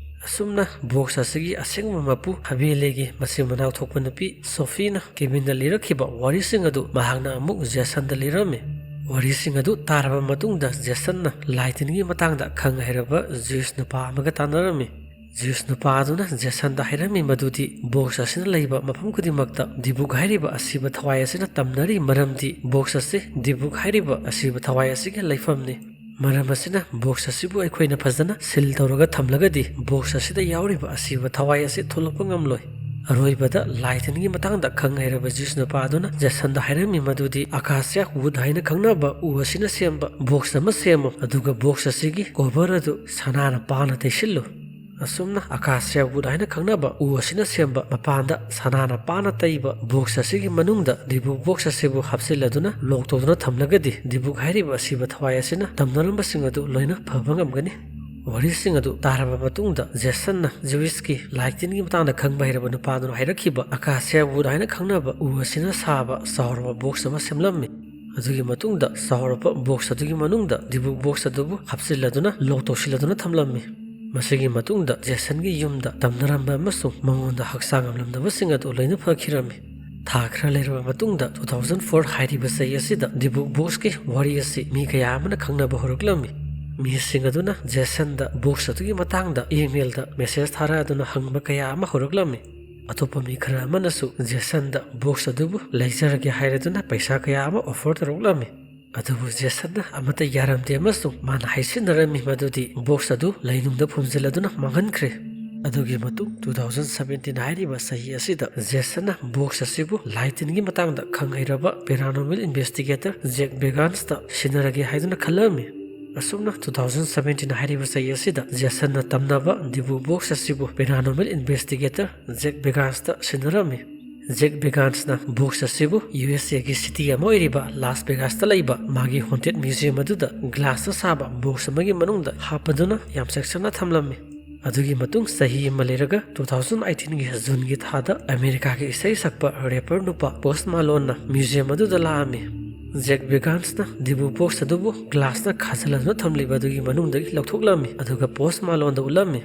ꯑꯁꯨꯝꯅ ꯕꯣꯛꯁ ꯑꯁꯤꯒꯤ ꯑꯁꯦꯡꯕ ꯃꯄꯨ ꯍꯥꯕꯦꯂꯦꯒꯤ ꯃꯆꯤꯟ ꯃꯅꯥꯎ ꯊꯣꯛꯄ ꯅꯨꯄꯤ ꯁꯣꯐꯤꯅ ꯀꯦꯕꯤꯟꯗ ꯂꯤꯔꯛꯈꯤꯕ ꯋꯥꯔꯤꯁꯤꯡ ꯑꯗꯨ ꯃꯍꯥꯛꯅ ꯑꯃꯨꯛ ꯖꯦꯁꯟꯗ ꯂꯤꯔꯝꯃꯤ꯫ ꯋꯥꯔꯤꯁꯤꯡ ꯑꯗꯨ ꯇꯥꯔꯕ ꯃꯇꯨꯡꯗ ꯖꯦꯁꯟꯅ ꯂꯥꯏ ꯇꯤꯟꯒꯤ ꯃꯇꯥꯡꯗ ꯈꯪ ꯍꯩꯔꯕ ꯖ꯭ꯌꯨꯏꯁ ꯅꯨꯄꯥ ꯑꯃꯒ ꯇꯥꯟꯅꯔꯝꯃꯤ꯫ ꯖ꯭ꯌꯨꯏꯁ ꯅꯨꯄꯥ ꯑꯗꯨꯅ ꯖꯦꯁꯟꯗ ꯍꯥꯏꯔꯝꯃꯤ ꯃꯗꯨꯗꯤ ꯕꯣꯛꯁ ꯑꯁꯤꯅ ꯂꯩꯕ ꯃꯐꯝ ꯈꯨꯗꯤꯡꯃꯛꯇ ꯗꯤꯕꯨꯛ ꯍꯥꯏꯔꯤꯕ ꯑꯁꯤꯕ ꯊꯋꯥꯏ ꯑꯁꯤꯅ ꯇꯝꯅꯔꯤ, ꯃꯔꯝꯗꯤ ꯕꯣꯛꯁ ꯑꯁꯤ ꯗꯤꯕꯨꯛ ꯍꯥꯏꯔꯤꯕ ꯑꯁꯤꯕ ꯊꯋꯥꯏ ꯑꯁꯤꯒꯤ ꯂꯩꯐꯝꯅꯤ꯫ ꯃꯔꯝ ꯑꯁꯤꯅ ꯕꯣꯛꯁ ꯑꯁꯤꯕꯨ ꯑꯩꯈꯣꯏꯅ ꯐꯖꯅ ꯁꯤꯜ ꯇꯧꯔꯒ ꯊꯝꯂꯒꯗꯤ ꯕꯣꯛꯁ ꯑꯁꯤꯗ ꯌꯥꯎꯔꯤꯕ ꯑꯁꯤꯕ ꯊꯋꯥꯏ ꯑꯁꯤ ꯊꯣꯛꯂꯛꯄ ꯉꯝꯂꯣꯏ꯫ ꯑꯔꯣꯏꯕꯗ ꯂꯥꯏ ꯇꯤꯟꯒꯤ ꯃꯇꯥꯡꯗ ꯈꯪ ꯍꯩꯔꯕ ꯖ꯭ꯌꯨꯏꯁ ꯅꯨꯄꯥ ꯑꯗꯨꯅ ꯖꯦꯁꯟꯗ ꯍꯥꯏꯔꯝꯃꯤ ꯃꯗꯨꯗꯤ ꯑꯀꯥꯁꯤꯌꯥ ꯋꯨꯗ ꯍꯥꯏꯅ ꯈꯪꯅꯕ ꯎ ꯑꯁꯤꯅ ꯁꯦꯝꯕ ꯕꯣꯛꯁ ꯑꯃ ꯁꯦꯝꯃꯨ, ꯑꯗꯨꯒ ꯕꯣꯛꯁ ꯑꯁꯤꯒꯤ ꯀꯣꯚꯔ ꯑꯗꯨ ꯁꯅꯥꯅ ꯄꯥꯅ ꯇꯩꯁꯤꯜꯂꯨ꯫ ꯑꯁꯨꯝꯅ ꯑꯀꯥꯁꯤꯌꯥ ꯋꯨꯗ ꯍꯥꯏꯅ ꯈꯪꯅꯕ ꯎ ꯑꯁꯤꯅ ꯁꯦꯝꯕ ꯃꯄꯥꯟꯗ ꯁꯅꯥꯅ ꯄꯥꯅ ꯇꯩꯕ ꯕꯣꯛꯁ ꯑꯁꯤꯒꯤ ꯃꯅꯨꯡꯗ ꯗꯤꯕꯨꯛ ꯕꯣꯛꯁ ꯑꯁꯤꯕꯨ ꯍꯥꯞꯆꯤꯜꯂꯗꯨꯅ ꯂꯣꯛ ꯇꯧꯗꯨꯅ ꯊꯝꯂꯒꯗꯤ ꯗꯤꯕꯨꯛ ꯍꯥꯏꯔꯤꯕ ꯑꯁꯤꯕ ꯊꯋꯥꯏ ꯑꯁꯤꯅ ꯇꯝꯅꯔꯝꯕꯁꯤꯡ ꯑꯗꯨ ꯂꯣꯏꯅ ꯐꯕ ꯉꯝꯒꯅꯤ꯫ ꯋꯥꯔꯤꯁꯤꯡ ꯑꯗꯨ ꯇꯥꯔꯕ ꯃꯇꯨꯡꯗ ꯖꯦꯁꯟꯅ ꯖ꯭ꯌꯨꯏꯁꯀꯤ ꯂꯥꯏ ꯇꯤꯟꯒꯤ ꯃꯇꯥꯡꯗ ꯈꯪꯕ ꯍꯩꯔꯕ ꯅꯨꯄꯥꯗꯨꯅ ꯍꯥꯏꯔꯛꯈꯤꯕ ꯑꯀꯥꯁꯤꯌꯥ ꯋꯨꯗ ꯍꯥꯏꯅ ꯈꯪꯅꯕ ꯎ ꯑꯁꯤꯅ ꯁꯥꯕ ꯆꯥꯎꯔꯕ ꯕꯣꯛꯁ ꯑꯃ ꯁꯦꯝꯂꯝꯃꯤ꯫ ꯑꯗꯨꯒꯤ ꯃꯇꯨꯡꯗ ꯆꯥꯎꯔꯕ ꯕꯣꯛꯁ ꯑꯗꯨꯒꯤ ꯃꯅꯨꯡꯗ ꯗꯤꯕꯨꯛ ꯕꯣꯛꯁ ꯑꯗꯨꯕꯨ ꯍꯥꯞꯆꯤꯜꯂꯗꯨꯅ ꯂꯣꯛ ꯇꯧꯁꯤꯜꯂꯗꯨꯅ ꯊꯝꯂꯝꯃꯤ꯫ ꯃꯁꯤꯒꯤ ꯃꯇꯨꯡꯗ ꯖꯦꯁꯟꯒꯤ ꯌꯨꯝꯗ ꯇꯝꯅꯔꯝꯕ ꯑꯃꯁꯨꯡ ꯃꯉꯣꯟꯗ ꯍꯛꯆꯥꯡ ꯉꯝꯂꯝꯗꯕꯁꯤꯡ ꯑꯗꯨ ꯂꯣꯏꯅ ꯐꯈꯤꯔꯝꯃꯤ꯫ ꯊꯥ ꯈꯔ ꯂꯩꯔꯕ ꯃꯇꯨꯡꯗ, two thousand four ꯍꯥꯏꯔꯤꯕ ꯆꯍꯤ ꯑꯁꯤꯗ ꯗꯤꯕꯨꯛ ꯕꯣꯛꯁꯀꯤ ꯋꯥꯔꯤ ꯑꯁꯤ ꯃꯤ ꯀꯌꯥ ꯑꯃꯅ ꯈꯪꯅꯕ ꯍꯧꯔꯛꯂꯝꯃꯤ꯫ ꯃꯤꯁꯤꯡ ꯑꯗꯨꯅ ꯖꯦꯁꯟꯗ ꯕꯣꯛꯁ ꯑꯗꯨꯒꯤ ꯃꯇꯥꯡꯗ ꯏꯃꯦꯜꯗ ꯃꯦꯁꯦꯖ ꯊꯥꯔꯛꯑꯗꯨꯅ ꯍꯪꯕ ꯀꯌꯥ ꯑꯃ ꯍꯧꯔꯛꯂꯝꯃꯤ꯫ ꯑꯇꯣꯞꯄ ꯃꯤ ꯈꯔ ꯑꯃꯅꯁꯨ ꯖꯦꯁꯟꯗ ꯕꯣꯛꯁ ꯑꯗꯨꯕꯨ ꯂꯩꯖꯔꯒꯦ ꯍꯥꯏꯔꯗꯨꯅ ꯄꯩꯁꯥ ꯀꯌꯥ ꯑꯃ ꯑꯣꯐꯔ ꯇꯧꯔꯛꯂꯝꯃꯤ꯫ ꯑꯗꯨꯕꯨ ꯖꯦꯁꯟꯅ ꯑꯃꯠꯇ ꯌꯥꯔꯝꯗꯦ ꯑꯃꯁꯨꯡ ꯃꯥꯅ ꯍꯥꯏꯁꯤꯟꯅꯔꯝꯃꯤ ꯃꯗꯨꯗꯤ ꯕꯣꯛꯁ ꯑꯗꯨ ꯂꯩꯅꯨꯡꯗ ꯐꯨꯝꯖꯤꯜꯂꯗꯨꯅ ꯃꯥꯡꯍꯟꯈ꯭ꯔꯦ꯫ ꯑꯗꯨꯒꯤ ꯃꯇꯨꯡ two thousand seventeen ꯍꯥꯏꯔꯤꯕ ꯆꯍꯤ ꯑꯁꯤꯗ ꯖꯦꯁꯟꯅ ꯕꯣꯛꯁ ꯑꯁꯤꯕꯨ ꯂꯥꯏ ꯇꯤꯟꯒꯤ ꯃꯇꯥꯡꯗ ꯈꯪ ꯍꯩꯔꯕ ꯄꯦꯔꯥꯅꯣꯃꯦꯜ ꯏꯟꯚꯦꯁꯇꯤꯒꯦꯇꯔ ꯖꯦꯛ ꯕꯦꯒꯥꯟꯁꯇ ꯁꯤꯟꯅꯔꯒꯦ ꯍꯥꯏꯗꯨꯅ ꯈꯜꯂꯝꯃꯤ꯫ ꯑꯁꯨꯝꯅ two thousand seventeen ꯍꯥꯏꯔꯤꯕ ꯆꯍꯤ ꯑꯁꯤꯗ ꯖꯦꯁꯟꯅ ꯇꯝꯅꯕ ꯗꯤꯕꯨ ꯕꯣꯛꯁ ꯑꯁꯤꯕꯨ ꯄꯦꯔꯥꯅꯣꯃꯦꯜ ꯏꯟꯚꯦꯁꯇꯤꯒꯦꯇꯔ ꯖꯦꯛ ꯕꯦꯒꯥꯟꯁꯇ ꯁꯤꯟꯅꯔꯝꯃꯤ꯫ ꯖꯦꯛ ꯕꯦꯒꯥꯟꯁꯅ ꯕꯣꯛꯁ ꯑꯁꯤꯕꯨ ꯌꯨ ꯑꯦꯁ ꯑꯦꯒꯤ ꯁꯤꯇꯤ ꯑꯃ ꯑꯣꯏꯔꯤꯕ ꯂꯥꯁ ꯚꯦꯒꯥꯁꯇ ꯂꯩꯕ ꯃꯥꯒꯤ ꯍꯣꯟꯇꯦꯠ ꯃ꯭ꯌꯨꯖꯤꯌꯝ ꯑꯗꯨꯗ ꯒ꯭ꯂꯥꯁꯇ ꯁꯥꯕ ꯕꯣꯛꯁ ꯑꯃꯒꯤ ꯃꯅꯨꯡꯗ ꯍꯥꯞꯄꯗꯨꯅ ꯌꯥꯝ ꯆꯦꯛꯁꯤꯟꯅ ꯊꯝꯂꯝꯃꯤ꯫ ꯑꯗꯨꯒꯤ ꯃꯇꯨꯡ ꯆꯍꯤ ꯑꯃ ꯂꯩꯔꯒ two thousand eighteenꯒꯤ ꯖꯨꯟꯒꯤ ꯊꯥꯗ ꯑꯃꯦꯔꯤꯀꯥꯒꯤ ꯏꯁꯩ ꯁꯛꯄ ꯔꯦꯄꯔ ꯅꯨꯄꯥ ꯄꯣꯁ ꯃꯥꯂꯣꯟꯅ ꯃ꯭ꯌꯨꯖꯤꯌꯝ ꯑꯗꯨꯗ ꯂꯥꯛꯑꯝꯃꯤ꯫ ꯖꯦꯛ ꯕꯦꯒꯥꯟꯁꯅ ꯗꯤꯕꯨ ꯕꯣꯛꯁ ꯑꯗꯨꯕꯨ ꯒ꯭ꯂꯥꯁꯅ ꯈꯥꯖꯤꯜꯂꯗꯨꯅ ꯊꯝꯂꯤꯕ ꯑꯗꯨꯒꯤ ꯃꯅꯨꯡꯗꯒꯤ ꯂꯧꯊꯣꯛꯂꯝꯃꯤ, ꯑꯗꯨꯒ ꯄꯣꯁ ꯃꯥꯂꯣꯟꯗ ꯎꯠꯂꯝꯃꯤ꯫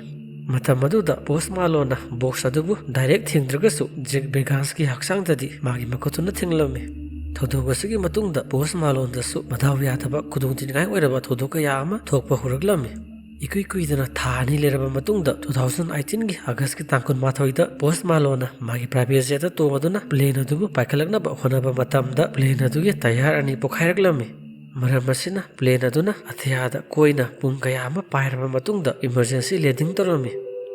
ꯃꯇꯝ ꯑꯗꯨꯗ ꯄꯣꯁ ꯃꯥꯂꯣꯟꯅ ꯕꯣꯛꯁ ꯑꯗꯨꯕꯨ ꯗꯥꯏꯔꯦꯛ ꯊꯦꯡꯗ꯭ꯔꯒꯁꯨ ꯖꯦꯛ ꯕꯦꯒꯥꯟꯁꯀꯤ ꯍꯛꯆꯥꯡꯗꯗꯤ ꯃꯥꯒꯤ ꯃꯈꯨꯠꯇꯨꯅ ꯊꯦꯡꯂꯝꯃꯤ꯫ ꯊꯧꯗꯣꯛ ꯑꯁꯤꯒꯤ ꯃꯇꯨꯡꯗ ꯄꯣꯁ ꯃꯥꯂꯣꯟꯗꯁꯨ ꯃꯗꯥꯎ ꯌꯥꯗꯕ ꯈꯨꯗꯣꯡꯊꯤꯅꯤꯡꯉꯥꯏ ꯑꯣꯏꯔꯕ ꯊꯧꯗꯣꯛ ꯀꯌꯥ ꯑꯃ ꯊꯣꯛꯄ ꯍꯧꯔꯛꯂꯝꯃꯤ꯫ ꯏꯀꯨꯏ ꯀꯨꯏꯗꯅ ꯊꯥ ꯑꯅꯤ ꯂꯩꯔꯕ ꯃꯇꯨꯡꯗ two thousand eighteenꯒꯤ ꯑꯥꯒꯁꯀꯤ ꯇꯥꯡ ꯀꯨꯟꯃꯥꯊꯣꯏꯗ ꯄꯣꯁ ꯃꯥꯂꯣꯟꯅ ꯃꯥꯒꯤ ꯄ꯭ꯔꯥꯏꯚꯦꯠ ꯖꯦꯠꯇ ꯇꯣꯡꯗꯨꯅ ꯄ꯭ꯂꯦꯟ ꯑꯗꯨꯕꯨ ꯄꯥꯏꯈꯠꯂꯛꯅꯕ ꯍꯣꯠꯅꯕ ꯃꯇꯝꯗ ꯄ꯭ꯂꯦꯟ ꯑꯗꯨꯒꯤ ꯇꯌꯥꯔ ꯑꯅꯤ ꯄꯣꯈꯥꯏꯔꯛꯂꯝꯃꯤ꯫ ꯃꯔꯝ ꯑꯁꯤꯅ ꯄ꯭ꯂꯦꯟ ꯑꯗꯨꯅ ꯑꯇꯤꯌꯥꯗ ꯀꯣꯏꯅ ꯄꯨꯡ ꯀꯌꯥ ꯑꯃ ꯄꯥꯏꯔꯕ ꯃꯇꯨꯡꯗ ꯏꯃꯔꯖꯦꯟꯁꯤ ꯂꯦꯟꯗꯤꯡ ꯇꯧꯔꯝꯃꯤ꯫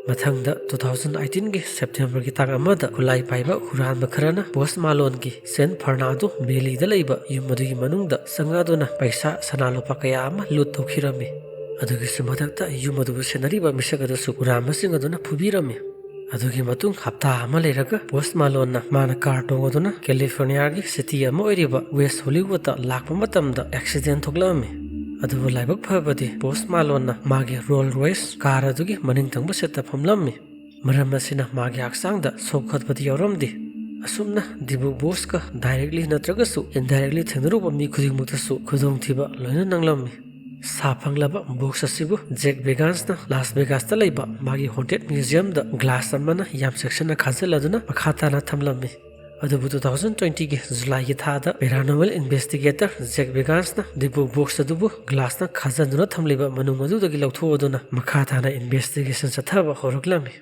ꯃꯊꯪꯗ two thousand eighteenꯒꯤ ꯁꯦꯞꯇꯦꯝꯕꯔꯒꯤ ꯇꯥꯡ ꯑꯃꯗ ꯈꯨꯠꯂꯥꯏ ꯄꯥꯏꯕ ꯍꯨꯔꯥꯟꯕ ꯈꯔꯅ ꯄꯣꯁ ꯃꯥꯂꯣꯟꯒꯤ ꯁꯦꯟ ꯐꯔꯅꯥꯟꯗꯣ ꯚꯦꯂꯤꯗ ꯂꯩꯕ ꯌꯨꯝ ꯑꯗꯨꯒꯤ ꯃꯅꯨꯡꯗ ꯆꯪꯂꯗꯨꯅ ꯄꯩꯁꯥ, ꯁꯅꯥ ꯂꯨꯄꯥ ꯀꯌꯥ ꯑꯃ ꯂꯨꯠ ꯇꯧꯈꯤꯔꯝꯃꯤ꯫ ꯑꯗꯨꯒꯤꯁꯨ ꯃꯊꯛꯇ ꯌꯨꯝ ꯑꯗꯨꯕꯨ ꯁꯦꯟꯅꯔꯤꯕ ꯃꯤꯁꯛ ꯑꯗꯨꯁꯨ ꯍꯨꯔꯥꯟꯕꯁꯤꯡ ꯑꯗꯨꯅ ꯐꯨꯕꯤꯔꯝꯃꯤ꯫ ꯑꯗꯨꯒꯤ ꯃꯇꯨꯡ ꯍꯞꯇꯥ ꯑꯃ ꯂꯩꯔꯒ ꯄꯣꯁ ꯃꯥꯂꯣꯟꯅ ꯃꯥꯅ ꯀꯥꯔ ꯇꯣꯡꯗꯨꯅ ꯀꯦꯂꯤꯐꯣꯔꯅꯤꯌꯥꯒꯤ ꯁꯤꯇꯤ ꯑꯃ ꯑꯣꯏꯔꯤꯕ ꯋꯦꯁ ꯍꯣꯂꯤꯋꯨꯗꯇ ꯂꯥꯛꯄ ꯃꯇꯝꯗ ꯑꯦꯛꯁꯤꯗꯦꯟ ꯊꯣꯛꯂꯛꯑꯝꯃꯤ꯫ ꯑꯗꯨꯕꯨ ꯂꯥꯏꯕꯛ ꯐꯕꯗꯤ ꯄꯣꯁ ꯃꯥꯂꯣꯟꯅ ꯃꯥꯒꯤ ꯔꯣꯜ ꯔꯣꯏꯁ ꯀꯥꯔ ꯑꯗꯨꯒꯤ ꯃꯅꯤꯡ ꯊꯪꯕ ꯁꯤꯠꯇ ꯐꯝꯂꯝꯃꯤ꯫ ꯃꯔꯝ ꯑꯁꯤꯅ ꯃꯥꯒꯤ ꯍꯛꯆꯥꯡꯗ ꯁꯣꯛꯍꯠꯄꯗꯤ ꯌꯥꯎꯔꯝꯗꯦ꯫ ꯑꯁꯨꯝꯅ ꯗꯤꯕꯨ ꯕꯣꯁꯀ ꯗꯥꯏꯔꯦꯛꯂꯤ ꯅꯠꯇ꯭ꯔꯒꯁꯨ ꯏꯟꯗꯥꯏꯔꯦꯛꯂꯤ ꯊꯦꯡꯅꯔꯨꯕ ꯃꯤ ꯈꯨꯗꯤꯡꯃꯛꯇꯁꯨ ꯈꯨꯗꯣꯡꯊꯤꯕ ꯂꯣꯏꯅ ꯅꯪꯂꯝꯃꯤ꯫ ꯁꯥ ꯐꯪꯂꯕ ꯕꯣꯁ ꯑꯁꯤꯕꯨ ꯖꯦꯛ ꯕꯦꯒꯥꯟꯁꯅ ꯂꯥꯁ ꯚꯦꯒꯥꯁꯇ ꯂꯩꯕ ꯃꯥꯒꯤ ꯍꯣꯟꯇꯦꯠ ꯃ꯭ꯌꯨꯖꯤꯌꯝꯗ ꯒ꯭ꯂꯥꯁ ꯑꯃꯅ ꯌꯥꯝ ꯆꯦꯛꯁꯤꯟꯅ ꯈꯥꯖꯤꯜꯂꯗꯨꯅ ꯃꯈꯥ ꯇꯥꯅ ꯊꯝꯂꯝꯃꯤ꯫ ꯑꯗꯨꯕꯨ two thousand twenty ꯒꯤ ꯖꯨꯂꯥꯏꯒꯤ ꯊꯥꯗ ꯄꯦꯔꯥꯅꯣꯃꯦꯜ ꯏꯟꯚꯦꯁꯇꯤꯒꯦꯇꯔ ꯖꯦꯛ ꯕꯦꯒꯥꯟꯁꯅ ꯗꯤꯕꯨ ꯕꯣꯁ ꯑꯗꯨꯕꯨ ꯒ꯭ꯂꯥꯁꯅ ꯈꯥꯖꯤꯟꯗꯨꯅ ꯊꯝꯂꯤꯕ ꯃꯅꯨꯡ ꯑꯗꯨꯗꯒꯤ ꯂꯧꯊꯣꯛꯑꯗꯨꯅ ꯃꯈꯥ ꯇꯥꯅ ꯏꯟꯚꯦꯁꯇꯤꯒꯦꯁꯟ ꯆꯠꯊꯕ ꯍꯧꯔꯛꯂꯝꯃꯤ꯫